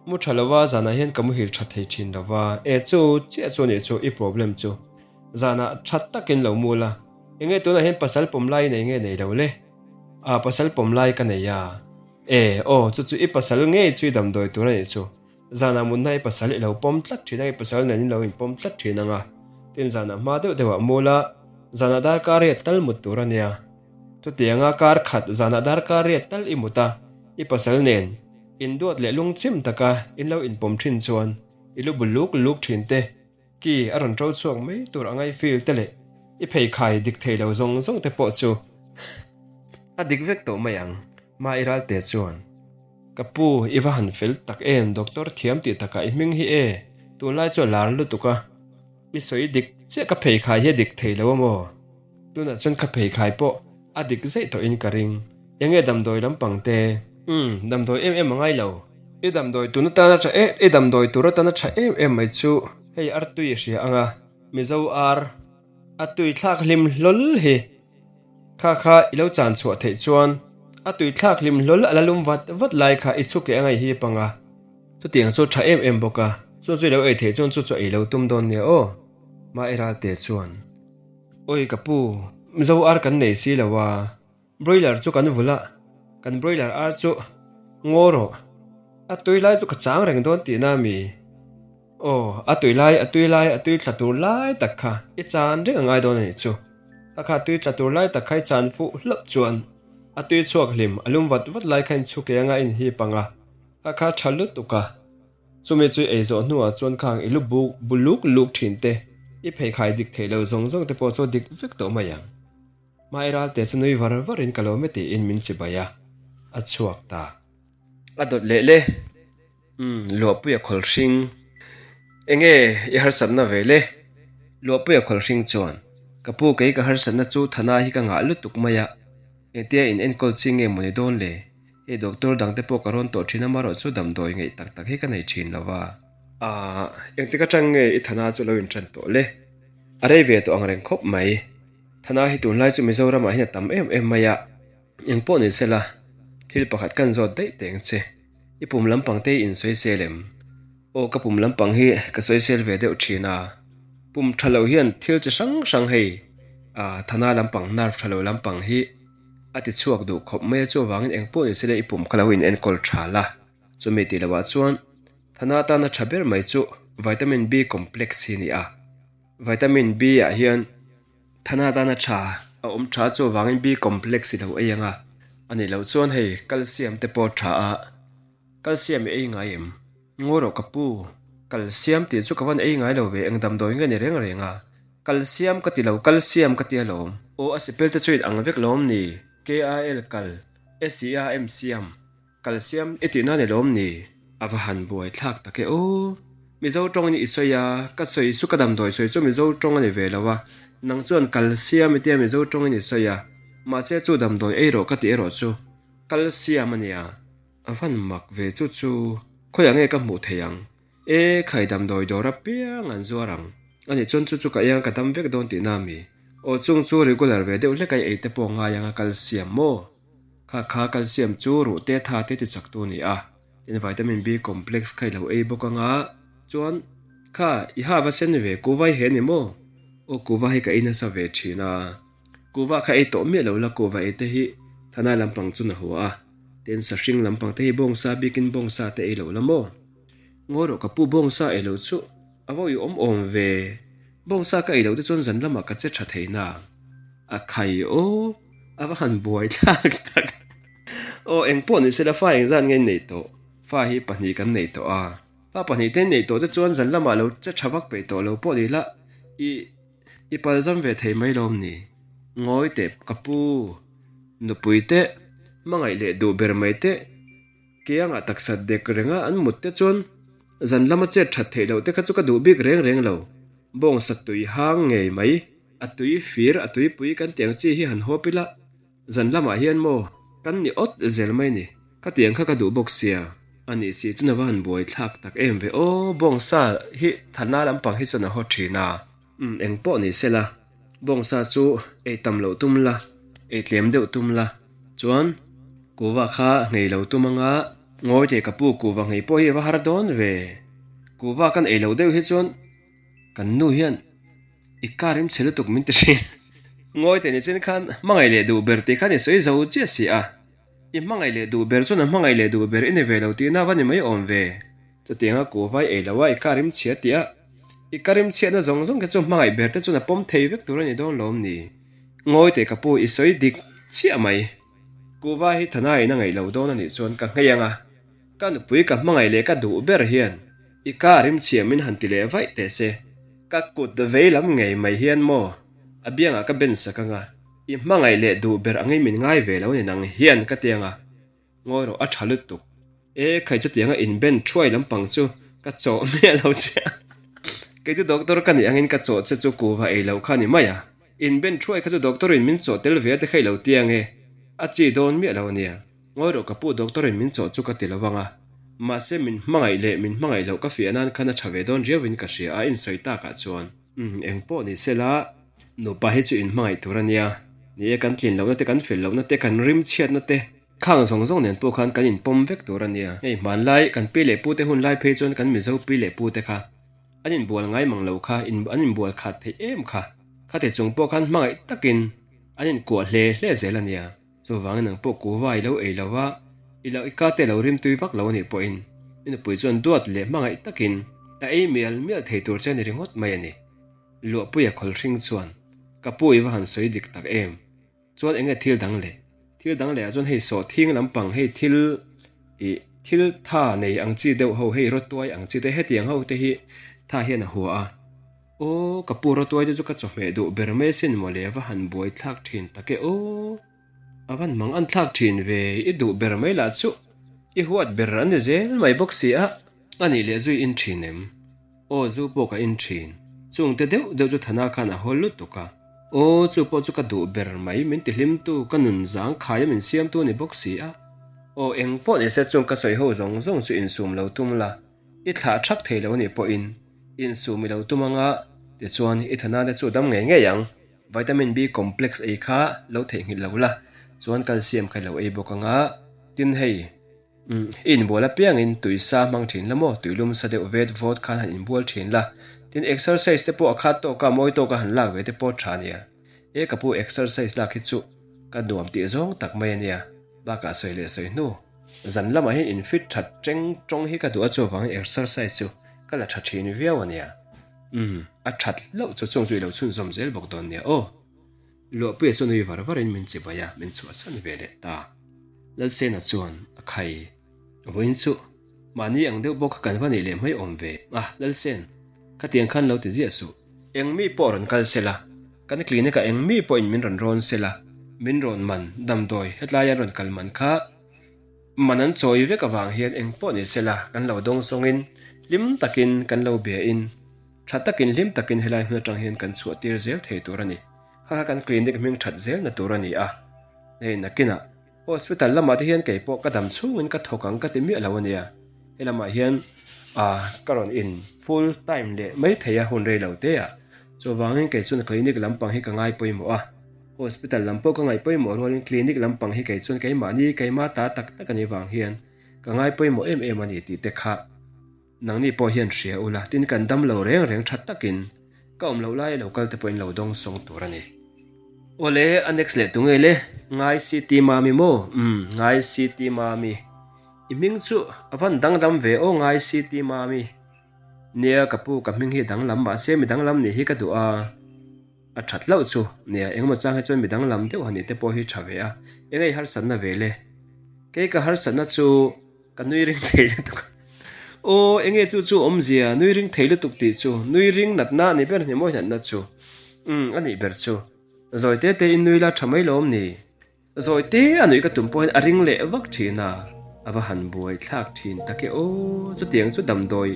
Mu tha lova zanah hian ka muhil tha thei thin lova, e chu chiah chu anih chu i problem chu. Zanah tha takin lo mu la, enge tunah hian pasal pawm lai i nei nge nei lo le? A, pasal pawm lai ka nei a. E, aw, chu chu i pasal ngei chu i damdawi tur anih chu. Zanah munna i pasal i lo pawm tlat thin a, i pasal nen in lo inpawm tlat thin ang a. Tin zanah hma deuh deuhah mu la, zanah darkar riat tal mut tur ania. Chutianga kar khat zanah darkar riat tal i mut a, i pasal nen Induat leh lungchim taka in lo inpawm thin chuan i lu bu luk luk thin te, ki a rawn ṭo chhuak mai tur a ngai feel te leh i pheikhai dik thei lo zawng zawng te pawh chu a dik vek tawh mai ang. Ma i ral te chuan, Ka pu, i va han fel tak em, doctor thiam tih takah i hming hi e, tunlai chu a lar lutuk a, i sawi dik chiah ka pheikhai hi a dik thei lo a maw? Tunah chuan ka pheikhai pawh a dik zeih tawhin ka ring. Enge damdawi lampang te? Umm, damdawi em em a ngai lo. I damdawi tun atana tha em, i damdawi tur atana tha em em mai chu hei artui i hria ang a, Mizo ar a tui thlak hlim hlawl hi. Kha kha i lo chan chhuah theih chuan a tui thlak hlim hlawl a la lum vat vat lai kha i chhuk leh a ngaih hi pang a. Chutiang chu tha em em bawk a, chu chu i lo ei theih chuan chu chu a ei lo tum dawn nia aw. Maheralte chuan. Oi ka pu, Mizo ar kan nei si lo a, broiler chu kan vulh a, kan broiler ar chu ngaw rawh, a tui lai chu ka chang reng dawn tihna a mi? Aw, a tui lai, a tui lai, a tui tla tur lai tak kha i chan reng a ngai dawn a nih chu. A kha tui tla tur lai tak kha i chan fuh hlauh chuan a tui chhuak hlim, a lum vat vat lai kha in chhuk eng a inhip ang a, a kha tha lutuk a. Chumi chu ei zawh hnuah chuan khang i lu buk bu luk luk thin te, i pheikhai dik theih lo zawng zawng te pawh chu dik vek tawh mai ang. Hmai ralte chu nui var varin ka lo me tiin min chibai a, a chhuak ta. A dawt leh le. Umm, Luahpuia khawl hring. Enge i harsatna ve le? Luahpuia khawl hring chuan, Ka pu kei ka harsatna chu Thana hi ka ngah lutuk mai a, engtia in enkawl chi nge mawni dawn le? Hei doctor dang te pawh ka rawn tawh thin a marawh chu damdawi ngaih tak tak hi ka nei thin lo va. Aah, engtik atang nge i Thana chu lo intan tawh le? A rei ve tawh ang reng khawp mai. Thana hi tunlai chu Mizoramah hian a tam em em mai a, eng pawh ni sela, thil pakhat kan zawt daih teng che. I pum lampang te i insawisel em? Aw ka pum lampang hi ka sawisel ve deuh thin a, pum tha lo hian thil chi hrang hrang hei, aah Thana lampang nerve tha lo lampang hi, A ti chhuak duh khawp mai a, chuvangin eng pawh ni sela i pum kha lo in enkawl tha la. Chumi tih loh ah chuan Thana atana tha ber mai chu Vitamin B complex hi a ni a. Vitamin B ah hian Thana atana tha a awm tha a, chuvangin B complex i lo ei ang a. A nih loh chuan hei calcium te pawh tha a, calcium i ei ngai em? Ngaw rawh ka pu, kalsiam tih chu ka van ei ngai lo ve, eng damdawi nge ni reng reng a? Kalsiam ka ti lo, kalsiam ka ti alawm. Aw a sipel te chu in ang vek lawm ni? KAL kal, SEAM siam. Kalsiam i tihna ni lawm ni? A va han buai thlak tak e aw. Mizo tawngin i sawi a, ka sawi chu ka damdawi sawi chu Mizo tawng a ni ve lo a, nang chuan kalsiam i tia Mizo tawngin i sawi a, mahse chu damdawi ei rawh ka tih erawh chu kalsiam a nia. A van mak ve chu chu khawiah nge ka hmuh theih ang? E khai damdawi dawr apiang an zuar ang. A nih chuan chu chu ka ei ang ka dam vek dawn tihna a mi? Aw chung chu regular ve deuh hlek a i ei te pawh ngai ang a kalsiam maw? Kha kha calcium chu ruh te tha te ti chak tu a ni a, tin vitamin B complex kha i lo ei bawk anga chuan kha i ha va sen ve kuva hi he ni maw? Aw kuva hi ka ei nasa ve thin a, kuva kha ei tawh miah lo la kuva ei te hi thana lampang chu na hua a, tin sahring lampang te hi bawngsa bikin bawngsa te ei lo la maw? Ngawi rawh ka pu bawngsa ei lo chu a va uiawm awm ve, bawngsa ka ei loh te chuan zan lamah ka che tha thei na. A khai aw, a va han buai thlak tak. Aw engpawh ni sela fa engzat nge nei tawh, fa hi pahnih kan nei tawh a, fa pahnih te nei tawh te chuan zan lamah lo che tha vak peih tawh lo pawh ni la, i i palzam ve thei mai lawm ni. Ngawi teh ka pu, nupui te, hmangaih leh duh ber mai te, Kiangah taksa dek renga an mut te chuan zan lama chet that theih loh te kha chu ka duh bik reng reng lo. Bawngsa tui hang ngei mai, a tui fir, a tuipui kan tiang chi hi han hawp ila, zan lamah hian maw kan ni awt zel mai ni, ka tiang kha ka duh bawk sia. A nih si chuna va han buai thlak tak em ve aw, bawngsa hi thana lampang hi chuan a haw thin a. Umm eng pawh ni sela, bawngsa chu ei tam loh tum la, ei tlem deuh tum la, chuan kuhva kha nghei lo tum anga ngawi teh ka pu kuhva nghei pawh hi a va har dawn ve, kuhva kan ei loh deuh hi chuan kan nu hian i car in chhe lutuk min ti thin. Ngawi teh ni chin khan hmangaih leh duh ber tih khan i sawi zo chiah si a, i hmangaih leh duh ber chuan a hmangaih leh duh ber i ni ve lo tihna va ni mai awm ve. Chutianga kuhva i ei lo a, i ka rim chhia tih a, i ka rim chhiatna zawng zawng te chu hmangaih ber te chuan a pawm thei vek tur a ni dawn lawm ni? Ngawi teh ka pu, i sawi dik chiah mai. Kuhva hi thana in a ngaih lo dawn a nih chuan ka nghei ang a, ka nupui ka hmangaih leh ka duh ber hian i ka rim chhia min han ti leh vaih teh se, ka kut vei lam ngei mai hian maw a biangah ka ben sak ang a, i hmangaih leh duh ber angin min ngai ve lo ni nang hian ka ti ang a. Ngawi rawh a tha lutuk. E khai chutianga inben thuai lampang chu ka chawh miah lo che a. Kei chu doctor ka nih angin ka chawh che chu kuhva ei loh kha ni mai a. Inben thuai kha chu doctor in min chawh tel ve a te kha i lo ti ange. A chi dawn miah lo ania. Ngawi rawh ka pu doctor in min chawh chu ka ti lo vang a. Mahse min hmangaih leh min hmangaih loh ka fiah nan khan a tha ve dawn riau in ka hria a insawi takah chuan. Umm engpawh ni sela nupa hi chu inhmangaih tur ania. Ni e kan tlin lohna te kan fel lohna te kan rim chhiatna te. Khang zawng zawng nen pawh khan kan inpawm vek tur a nia. Hei hmanlai kan pi leh pute hun lai phei chuan kan Mizo pi leh pute kha an inbual ngai mang lo kha, an inbual khat theih em kha. Khati chung pawh khan hmangaih takin an inkuah hle hle zel a nia. Chuvangin nang pawh kuva i lo ei lo va, i lo i ka te lo rimtui vak lo a nih pawhin i nupui chuan duat leh hmangaih takin a ei mial mial thei tur che a ni ringawt mai a ni. Luahpuia khawlhring chuan, Ka pu i va han sawi dik tak em? Chuan enge thil dang leh? Thil dang leh ah chuan hei sawhthing lampang hei thil ih thil tha nei ang chi deuh ho hei rawtuai ang chi te hetiang ho te hi tha hian a hua a. Aw ka pu rawtuai te chu ka chawhmeh duh ber mai asin mawle a va han buai thlak thin tak e aw. A van mang an thlak thin ve i duh ber mai lah chu i huat ber an ni zel mai bawk si a. A nih leh zui in thin em? Aw zu pawh ka in thin. Chungte deuh deuh chu Thana khan a hawl lutuk a. Aw chu pawh chu ka duh ber mai min ti hlimtu ka nun zang khaia min siamtu a ni bawk si a. Aw eng pawh ni se chung ka sawi ho zawng zawng chu insum lo tum la, i thlah thak thei lo a nih pawhin insum i lo tum anga tichuan i Thana te chu dam ngei ngei ang. Vitamin B complex ei kha lo theihnghilh lo la, chuan calcium kha i lo ei bawk anga tin hei. Umm, i inbual apiangin tui sa hmang thin la maw? Tui lum sa deuh vet vawt khan han inbual thin la. Tin, exercise te pawh a khat tawk a, mawi tawk a han lak ve te pawh tha ania. E ka pu, exercise lak hi chu ka nuam tih zawng tak mai ania. Bakah sawi leh sawi hnu, zan lamah hian in fit that teng tawng hi ka duh a, chuvangin exercise chu ka la tha thin viau ania. Umm, a that hlauh chu chung chu i lo chhunzawm zel bawk dawn nia aw. Luahpuia chu nui var varin min chibai a, min chhuahsan ve leh ta. Lalsena chuan a khai. Vawiin chu mahni ang deuh bawk kha kan va nih leh mai awm ve. A, Lalsen, khatiang khan lo ti ziah suh. Eng mi pawh rawn kal se la, kan clinic ah eng mi pawhin min rawn rawn se la, min rawn man, damdawi, hetlai an rawn kal man kha. Man an chawi vek avang hian eng pawh ni sela kan lo dawng sawngin hlim takin kan lo bia in tha takin hlim takin helai hmun atang hian kan chhuah tir zel thei tur a ni. Kha kha kan clinic hming that zelna tur a ni a. Hei nakinah hospital lamah te hian kei pawh ka dam chhungin ka thawk ang ka ti miah lo a nia. He lamah hian ah ka rawn in full time leh mai thei a hun rei lo te ah. Chuvangin kei chuan clinic lampang hi ka ngai pawimawh a. Hospital lam pawh ka ngaih pawimawh rualin clinic lampang hi kei chuan keimahni keima ta tak tak a nih vang hian ka ngai pawimawh em em a ni tih te kha nangni pawh hian hria ula tin kan dam lo reng reng tha takin ka awm loh lai lo kal te pawhin lo dawng sawng tur a ni. Awle a next leh tunge le? Ngai City Mami maw? Umm Ngai City Mami. I hming chu a van danglam ve aw Ngai City Mami. Nia ka pu ka hming hi danglam mahse mi danglam nih hi ka duh a. A that hlauh chu, nia engemaw chang hi chuan mi danglam deuh han nih te pawh hi tha ve a, eng ei harsatna ve le? Kei ka harsatna chu ka nui ring thei lutuk a, aw enge chu chu awmzia nui ring thei lutuk tih chu, nui ring natna a nih ber hni mawi natna chu, umm a nih ber chu, zawi te te in nui la tha mai lawm ni? Zawi te a nuih ka tum pawhin a ring leh vak thin a, a va han buai thlak thin tak e aw, chutiang chu damdawi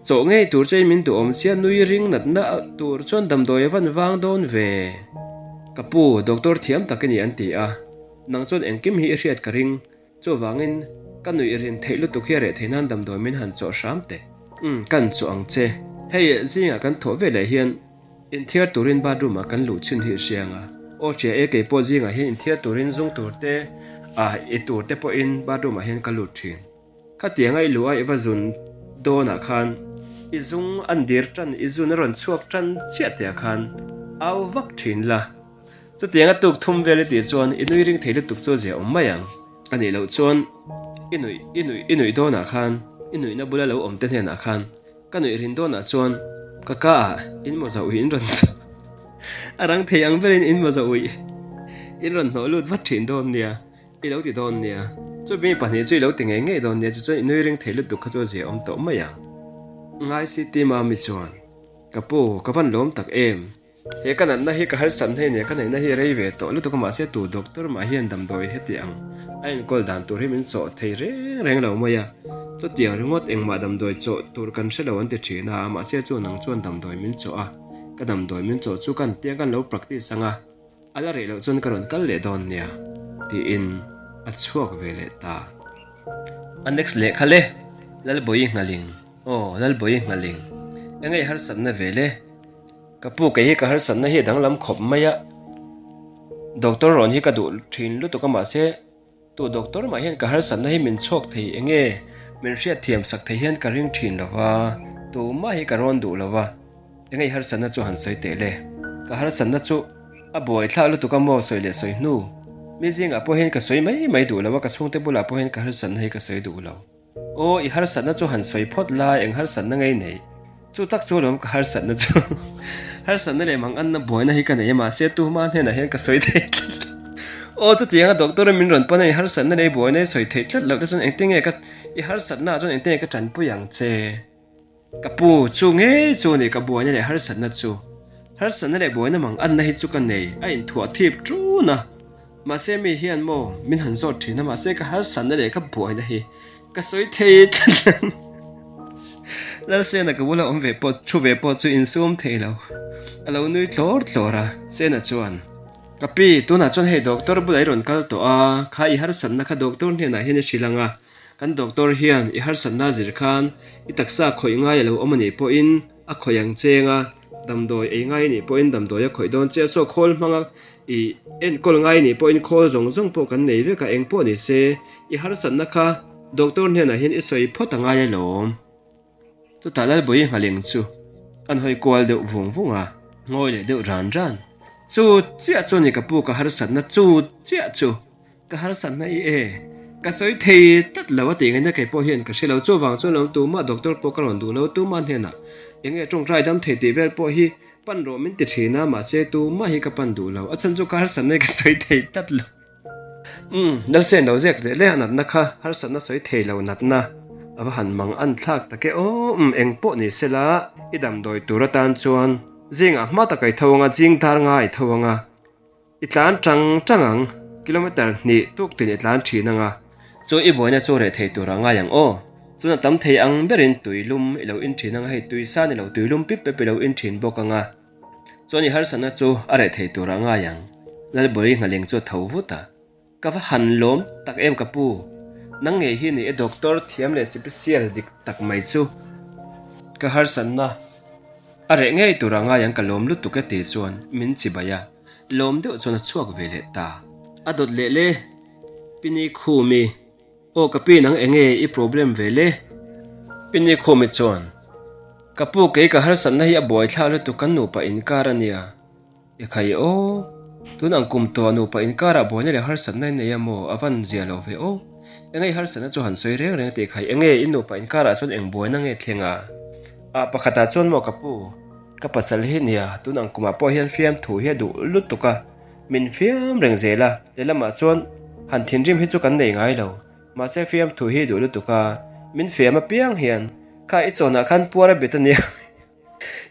chawh ngei tur chuan min duhawm sia nui ring natna tur chuan damdawi a van vang dawn ve. Ka pu, doctor thiam tak i ni an ti a, nang chuan engkim hi i hriat ka ring, Chuvangin, ka nuih rin theih lutuk hi a reh theih nan damdawi min han chawh hram teh. Umm, kan chawh ang che. Hei, zingah kan thawh veleh hian inthiar turin bathroom ah kan luh chhin hi i hria ang a. Aw hria e, kei pawh zingah hian inthiar turin zung tur te, ah, i tur te pawhin bathroom ah hian ka lut thin. Khatianga i luh a i va zun dawnah khan i zung an dir tan, i zun a rawn chhuak tan chiah teh ah khan au vak thin la. Chutianga tuk thum vel i tih chuan i nui ring thei lutuk chu zia awm mai ang. A nih loh chuan i nuih i nuih i nuih dawnah khan i nuihna bula lo awm te hnenah khan ka nuih rin dawnah chuan ka ka ah in mawza uih in rawn a rang thei ang berin in mawza uih in rawn hnawh lut vat thin dawn nia i lo ti dawn nia. Chumi pahnih chu i lo ti ngei ngei dawn nia chu chuan i nui ring thei lutuk kha chu zia awm tawh mai ang. Ngai City Mami chuan ka pu ka van lawm tak em. He ka natna hi ka harsat hei nia ka neihna hi rei ve tawh lutuk a mahse tu doctor mah hian damdawi heti ang a enkawl dan tur hi min chawh thei reng reng lo mai a, chutiang ringawt engmah damdawi chawh tur kan hre lo an ti thin a, mahse chu nang chuan damdawi min chawh a, ka damdawi min chawh chu kan tia kan lo practice ang a, a la reh loh chuan ka rawn kal leh dawn nia tiin a chhuak ve leh ta. A next lehkha le, Lalbawi Nghaling, aw Lalbawi Nghaling, eng ei harsatna ve le? Ka pu kei hi ka harsatna hi a danglam khawp mai a, doctor rawn hi ka duh thin lutuk a mahse tu doctor mah hian ka harsatna hi min chhuak thei eng nge min hriatthiam sak thei hian ka ring thin lo va, tumah hi ka rawn duh lo va, eng nge i harsatna chu han sawi teh le? Ka harsatna chu a buai thlak lutuk a maw sawi leh sawi hnu mi zingah pawh hian ka sawi mai mai duh lo a, ka chhungte bulah pawh hian ka harsatna hi ka sawi duh lo. Aw, i harsatna chu han sawi phawt la, eng harsatna ngei nei? Chu tak chu alawm ka harsatna chu. Harsatna leh manganna buaina hi ka nei a, mahse tuhma hnenah hian ka sawi thei tlat lo. Aw, chutianga doctor in min rawn pan a, i harsatna leh i buaina i sawi theih tlat loh te chuan engtin nge ka, i harsatna ah chuan engtin nge ka tanpui ang che? Ka pu, chu ngei chu ni ka buaina leh harsatna chu. Harsatna leh buaina mang anna hi chu ka nei, a inthuah thip ṭun a. Mahse mi hian maw min han zawt ṭhin a, mahse ka harsatna leh ka buaina hi ka sawi thei tlat lo. Lalsena ka bula awm ve pawh, thu ve pawh chu insum thei lo. A lo nui tlawr tlawr a, Sena chuan, Ka pi, tunah chuan hei doctor bulah i rawn kal tawh a, kha i harsatna kha doctor hnenah hian i hrilh ang a, Kan doctor hian i harsatna zir khan i taksa khawih ngai a lo awm a nih pawhin a khawih ang cheng a, damdawi ei ngai a nih pawhin damdawi a khawih dawn che a, saw khawl hmanga i enkawl ngai a nih pawhin khawl zawng zawng pawh kan nei vek a, eng pawh ni se i harsatna kha doctor hnenah hian i sawi phawt a ngai alawm. Chutah Lalbawi nghaleng chu an hawi kual deuh vung vung a, ngawi leh deuh ran ran. Chu chiah chu a ni ka pu ka harsatna chu chiah chu. Ka harsatna i e, ka sawi thei tlat lo a tih ngaihna kei pawh hian ka hre lo. Chuvang chuan lo tumah doctor pawh ka rawn duh lo, tumah hnenah eng nge tawngtai dam thei tih vel pawh hi pan rawh min ti thin a, mahse tumah hi ka pan duh lo. A chhan chu ka harsatna hi ka sawi thei tlat lo. Umm, Nalsen lo zek leh leh a natna kha harsatna sawi thei lo natna a va han mang an thlak tak e aw. Umm, eng pawh ni sela i damdawi tur atan chuan zingah hma tak i tho anga, zing dar nga i tho anga, I tlan tang tang ang, kilometre hnih tuk tin i tlan thin ang a. Chu i buaina chu reh thei tur a ngai ang aw. Chuan a tam thei ang berin tui lum i lo in thin ang a, hei tui sa ni lo tui lum pip pep i lo in thin bawk ang a. Chuan i harsatna chu a reh thei tur a ngai ang. Lalbawi nghaleng chu a tho vut a. Ka va han lawm tak em ka pu. Nang ngei hi ni e doctor thiam leh sipisial dik tak mai chu. Ka harsatna a reh ngei tur a ngai ang ka lawm lutuk e ti chuan min chibai a, lawm deuh chuan a chhuak ve leh ta. A dawt leh le Pini Khumi. Aw ka pi nang enge i problem ve le? Pini Khumi chuan Ka pu kei ka harsatna hi a buaithlak lutuk kan nupa inkar a nia. Ekhai aw, tun ang kum tawh nupa inkarah buaina leh harsatna in nei a maw? A van zia lo ve aw. Enge i harsatna chu han sawi reng reng a tih khai enge in nupa inkarah chuan eng buaina nge thleng a? Ah pakhatah chuan maw ka pu, ka pasal hi nia, tun ang kumah pawh hian fiamthu hi a duh lutuk a, min fiam reng zel a, lehlamah chuan han thinrim hi chu kan nei ngai lo, mahse fiamthu hi duh lutuk a, min fiam apiang hian kha i chawnah khan puar a bet a nia.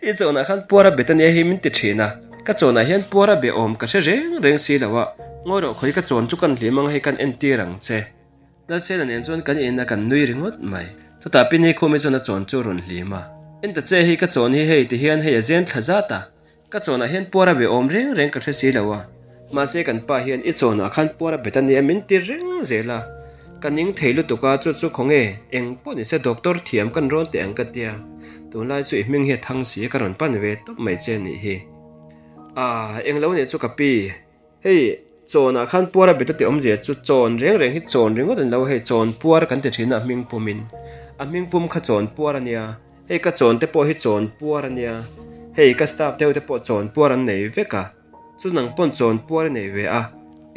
I chawnah khan puar a bet ania hi min ti thin a, ka chawnah hian puar a be awm ka hre reng reng si lo a, ngawi rawh khawi ka chawn chu kan hlim ang hei kan entir ang che. Lalsela nen chuan kan in a kan nui ringawt mai. Chutah Pini Khumi chuan a chawn chu a rawn hlim a, En ta che hei ka chawn hi hei ti hian hei a zen thla zat a, Ka chawnah hian puar a be awm reng reng ka hre si lo a, mahse kan pa hian i chawnah khan puar a bet a nia min ti reng zel a, ka ning thei lutuk a chu chu khawnge eng pawh ni se doctor thiam kan rawn teh ang ka tia, tunlai chu i hming hi a thang si a ka rawn pan ve tawp mai che a nih hi. Aah eng lo nih chu ka pi. Hei chawnah khan puar a bet a tih awmzia chu chawn reng reng hi chawn ringawt a ni lo, hei chawn puar kan ti thin a hming pumin a hming pum kha chawn puar a nia, hei ka chawn te pawh hi chawn puar a nia, hei ka staff deuh te pawh chawn puar an nei vek a, chu nang pawn chawn puar i nei ve a,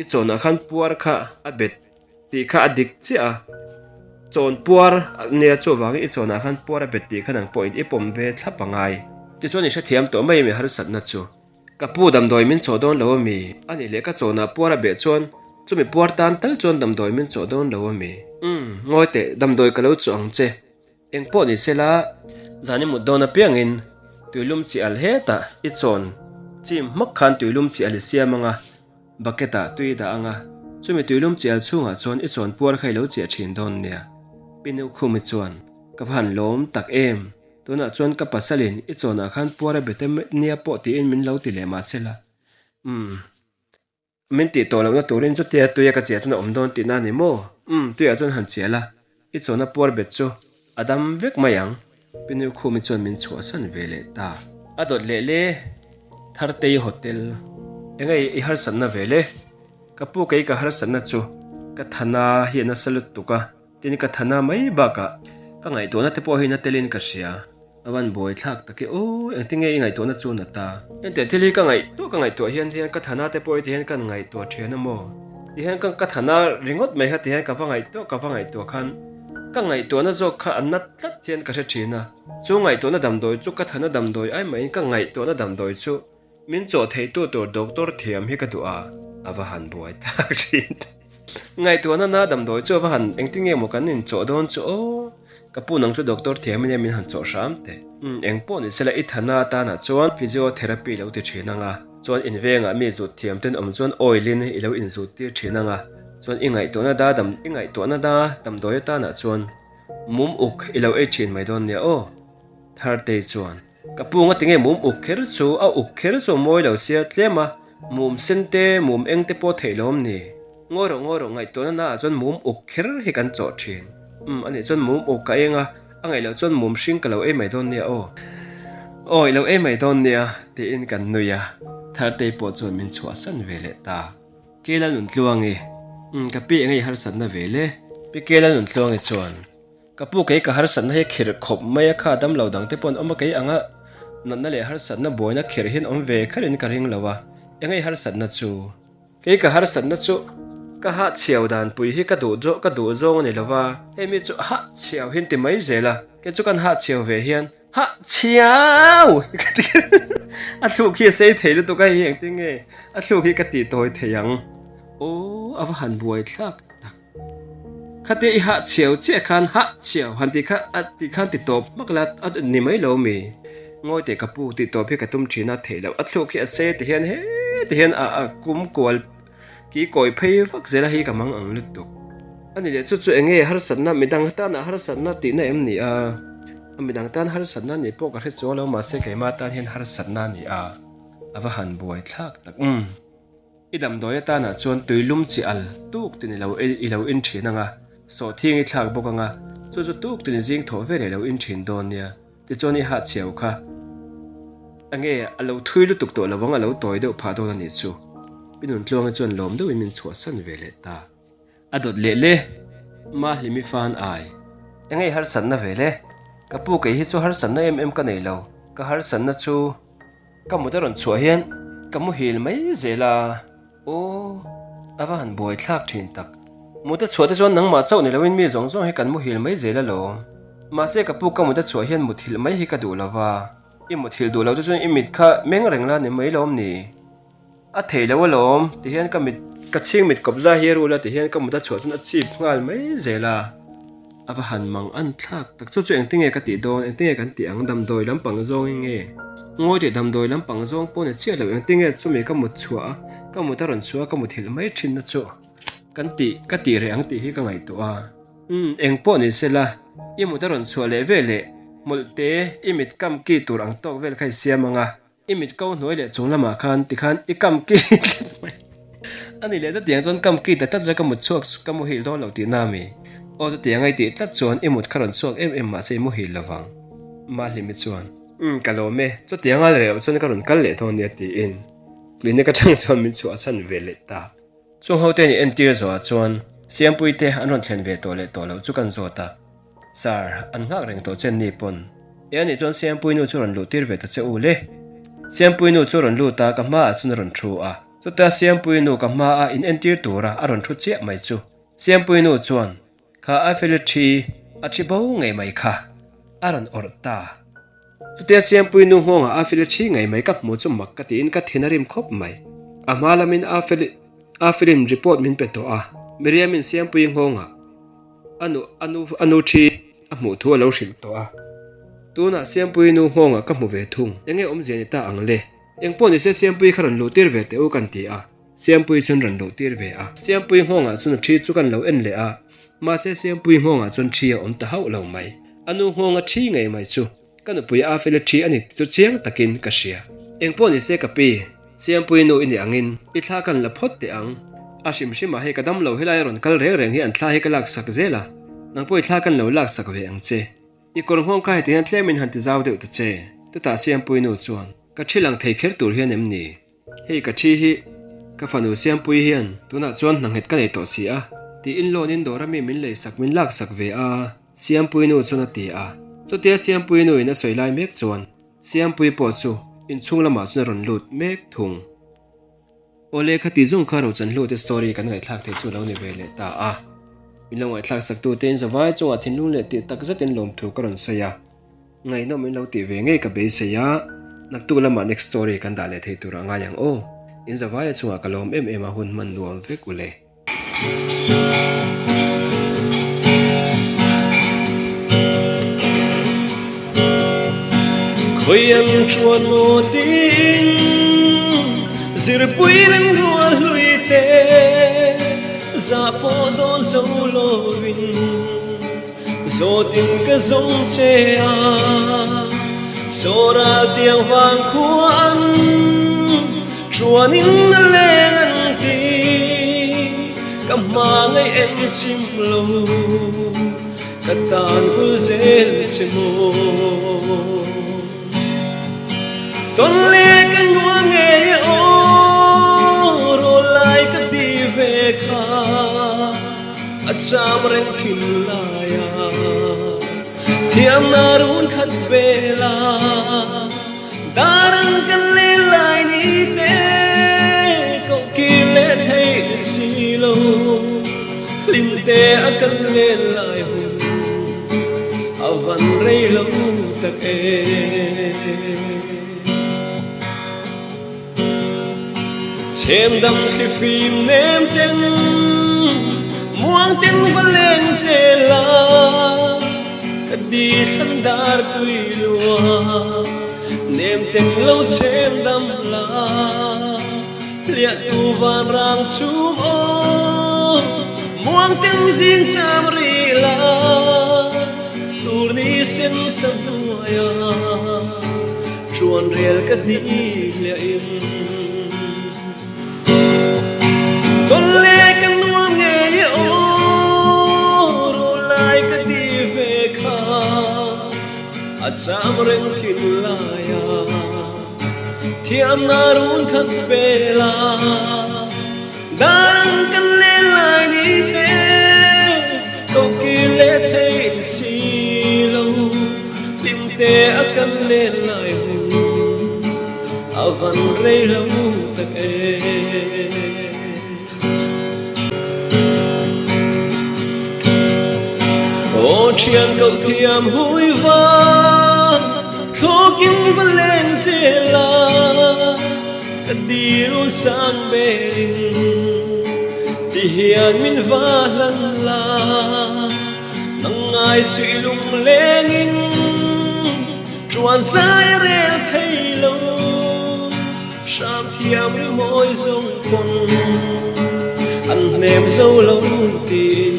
i chawnah khan puar kha a bet tih kha a dik chiah a, chawn puar a nia chuvangin i chawnah khan puar a bet tih kha nang pawhin i pawm ve thlap a ngai. Tichuan i hrethiam tawh mai mi harsatna chu. Ka pu damdawi min chawh dawn lo a mi? A nih leh ka chawhnah puar a beh chuan chumi puar tan tal chuan damdawi min chawh dawn lo a mi? Umm, ngawi teh, damdawi ka lo chawh ang che. Eng pawh ni sela, zan i mut dawn apiangin tuilum chi al hetah i chawn chim hmak khan tuilum chi al i siam ang a, bucket ah tui i dah ang a, chumi tuilum chi al chhungah chuan i chawn puar kha i lo chiah thin dawn nia. Pi Nukhumi chuan, Ka va han lawm tak em? Tunah chuan ka pasalin i chawnah khan puar a bete nia pawh tiin min lo ti leh mah sela. Umm. Min tih tawh lohna turin chutia tuia ka chiah chuan a awm dawn tihna a ni maw? Umm, tuiah chuan han chiah la, i chawna puar bet chu a dam vek mai ang. Pinu Khumi chuan min chhuahsan ve leh ta. A dawt leh le, Thartei Hotel. Enge i harsatna ve le? Ka pu kei ka harsatna chu ka thana hi a nasa lutuk a. Tin ka thana mai bakah ka ngaihtuahna te pawh hi na telin ka hria. A van buai thlak tak e aw, engtin nge i ngaihtuahna chu na ta? Enteh thil hi ka ngaihtuah ka ngaihtuah hian hian ka thana te pawh hi tihian kan ngaihtuah thian a maw? Tihian ka ka thana ringawt mai kha tihian ka va ngaihtuah ka va ngaihtuah khan ka ngaihtuahna zawk kha an na tlat hian ka hre thin a. Chu ngaihtuahna damdawi chu ka thana damdawi ai mahin ka ngaihtuahna damdawi chu Min chawh theitu tur doctor thiam hi ka duh a, a va han buai tak thin. Ngaihtuahna na damdawi chu a va han engtin nge maw kan inchawh dawn chu aw. Ka pu nang chu doctor thiam ania min han chawh hram teh. Umm eng pawh ni sela i thana atanah chuan physiotherapy lo ti thin ang a, chuan invengah mi zut thiam ten awm chuan oil in i lo inzut tir thin ang a, chuan i ngaihtuahna da dam i ngaihtuahna da damdawi atanah chuan mum uk i lo ei thin mai dawn nia aw. Thartei chuan. Ka pu nga tinge mum uk kher chu a uk kher chu a mawi lo sia tlem a, mum sen te mum eng te pawh theih lawm ni. Ngawi rawh ngawi rawh ngaihtuahna na ah chuan mum uk kher hi kan chawh thin. Umm anih chuan mum uk ka eng a, a ngaih loh chuan mum hring ka lo ei mai dawn nia aw. Aw i lo ei mai dawn nia tiin kan nui a, Thartei pawh chuan min chhuahsan ve leh ta. Kela Nuntluangi, Umm ka pi eng ei harsatna ve le? Pi Kela Nuntluangi chuan. Ka pu kei ka harsatna hi khirh khawp mai a kha damlo dang te pawh an awm a kei anga natna leh harsatna buaina khirh hian awm ve kher in ka ring lo a engei harsatna chu? Kei ka harsatna chu ka hah chhiau dan pui hi ka duh ka duh zawng a ni lo va hei mi chu hah chhiau hi an ti mai zel a kei chu kan hah chhiau ve hian hah chhiau hi ka ti a thluk hi a sei thei lutuk a hei engtin nge a thluk hi ka tih tawi thei ang aw a va han buai thlak tak. Khatia i hah chhiau chiah khan hah chhiau han tih kha a tih khan ti tawp hmak la a ni mai lo mi? Ngawi teh ka pu tih tawp hi ka tum thin a theih loh a thluk hi a sei ti hian heti hian a a kum kual ki kawi phei vak zel a hi ka mang ang lutuk. A ni leh chu chu eng nge harsatna midang tana harsatna tihna em ni a? A midang tan harsatna nih pawh ka hre chuang lo mahse keimah tan hian harsatna a ni a, a va han buai thlak tak umm. I damdawi atanah chuan tui lum chi al tuk tin i lo i lo in thin ang a, sawhthing i thlak bawk ang a, chu chu tuk tin i zing thawh veleh i lo in thin dawn nia. Tichuan i hahchhiau kha enge a lo thui lutuk tawh lo ang a lo tawi deuh phah dawn a nih chu. Pi Nuntluangi chuan lawm deuhin min chhuahsan ve leh ta. A dawt leh le, Mahlimi fan ai. Enge i harsatna ve le? Ka pu kei hi chu harsatna em em ka nei lo, ka harsatna chu ka mut a rawn chhuah hian ka muhil mai zel a. Aw, a va han buai thlak thin tak. Mut a chhuah te chuan nangmah chauh ni loin mi zawng zawng hi kan muhil mai zel alawm. Mahse ka pu ka mut a chhuah hian muthilh mai hi ka duh lo va. I muthilh duh lo te chuan i mit kha meng reng la ni mai lawm ni? A thei lo alawm, ti hian ka mit ka chhing mit kawp zai hi a rul a ti hian ka mut a chhuah chuan a chip nghal mai zel a. A va han mang an thlak tak chu chu engtinge ka tih dawn, engtinge kan tih ang, damdawi lampang zawngin nge? Ngawi teh damdawi lampang zawng pawh ni chiah lo, engtinge chumi ka mut chhuah a, ka mut a rawn chhuah a, ka mut hilh mai thin na chu kan tih, ka tih reh ang tih hi ka ngaihtuah a. Umm, eng pawh ni sela, i mut a rawn chhuah leh ve leh, hmawlh te, i mit kam ki tur ang tawk vel kha i siam ang a, I mit ko hnuai leh chung lamah khan tikhan i kam ki tlat mai. A ni leh chutiang chuan kam ki ta tlat la ka mut chhuak ka muhil dawn lo tihna a mi. Aw chutiang a i tih tlat chuan i mut kha rawn chhuak em em mahse i muhil lo vang. Mahlimi chuan, Umm ka lawm e, chutiang a reh loh chuan ka rawn kal leh dawn nia tiin clinic atang chuan min chhuahsan ve leh ta. Chung ho te nih entir zawhah chuan Siampui te an rawn thlen ve tawh leh tawh loh chu kan zawt a. Sir, an nghak reng tawh chen ni pawn. E anih chuan Siampui nu chu rawn luh tir ve ta che u le. Siampui nu chu rawn lut a, ka hmaah chuan a rawn thu a. Chuta Siampui nu ka hmaah in entir tura a rawn thu chiah mai chu. Siampui nu chuan kha Eiffel thi a thi bo ngei mai kha a rawn awrh ta. Chutia Siampui nu nghawngah Eiffel thi ngei mai ka hmu chu mak ka tiin ka thin a rim khawp mai. A hma lamin Eiffel Eiffelin report min pe tawh a, Miriamin Siampui nghawngah a nu a nu a nu thi a hmuh thu a lo hrilh tawh a. Tunah Siampui nu nghawngah ka hmu ve thung. Enge awmzia ni ta ang le? Engpawh nise Siampui kha rawn luh tir ve teh u kan ti a. Siampui chuan rawn luh tir ve a. Siampui nghawngah chuan a thi chu kan lo en leh a, mahse Siampui nghawngah chuan thi a awm ta hauh lo mai. A nu nghawnga thi ngei mai chu ka nupui a fela thi a ni tih chu chiang takin ka hria. Engpawh nise ka pi, Siampui nu i nih angin i thla kan la phawt teh ang. A hrim hrimah hei ka dam lo helai a rawn kal reng reng hi an thla hi ka laksak zel a, nang pawh i thla kan lo laksak ve ang che. I kawr nghawng kha heti hian tlemin han ti zau deuh ta che. Chutah Siampui nu chuan, Ka thi lang thei kher tur hian em ni? Hei ka thi hi ka fanu Siampui hian tunah chuan hna nghet ka nei tawh si a, tiin loan in dawr ami min lei sak min lak sak ve a, Siampui nu chuan a ti a. Chutia Siampui nu in a sawi lai mek chuan Siampui pawh chu inchhung lamah chuan a rawn lut mek thung. Awle khati zawng kha Rochanhlu te story kan ngaihthlak theih chu a lo ni ve leh ta a. Min lo ngaihthlak sak tu te in zavai chungah thinlung leh tih tak zetin lawmthu ka rawn sawi a. Ngaihnawm in lo tih ve ngei ka beisei a, naktuk lamah next story kan dah leh thei tur a ngai ang aw. In zavaia chungah ka lawm em em a hun hman nuam vek u le. Khawiang chuan maw tiin zirpui reng rual hlui te zah pawh dawn zo lovin. Zawtin ka zawng che a, Sawral tiang vang khuan Chuanin a leng an ti, Ka hma ngaih en chim lo, Ka tan vul zel che maw. Tawn leh ka nuam ngei e aw, Rawl lai ka ti ve kha. A cham reng thin lai a, thiamna run khat vel a, dar ang kan len lai ni te koh kir leh thei si lo, hlim te a kan len lai hun a van rei lo tak e. Chhem dang thli fim nem ten muang ten va leng zel a, ka di thlan dar tui lua nem ten lo chhem dam la, hliah tu van rang chhum aw. Muangten zing cham rih la, tur ni sen sa hnuaia Chuan rel ka ti hliahin. Tawn leh ka nuam ngei e aw, ru lai ka ti ve kha a cham reng thin lai a, thiamna run khat bel a, dar ang kan len lai ni te ko kir leh thei si lo, hlim te a kan len lai hun. A van rei lo tak e. Aw thian ko thiam hui va Thluakin va leng zel a Ka dil sang belin Ti hian min va hlan la Nang ngai suih lung lengin Chuan zai a rel thei lo, hram thiam rimawi zawng pawn an hnem zo lo tiin.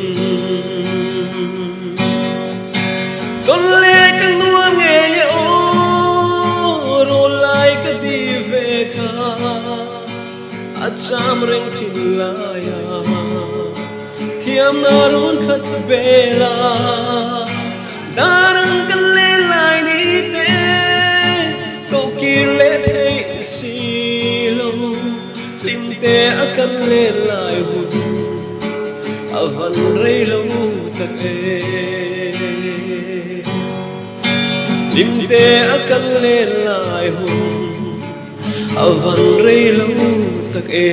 Tawn leh ka nuam ngei e aw, rawl lai ka di ve kha a cham reng thin lai a, thiamna run khat bel a. Dar ang kan len lai ni te ko kir leh theih si lo, hlim te a kan len lai hun a van rei lo tak e. Hlim te a kan len lai hun a van rei lo tak e.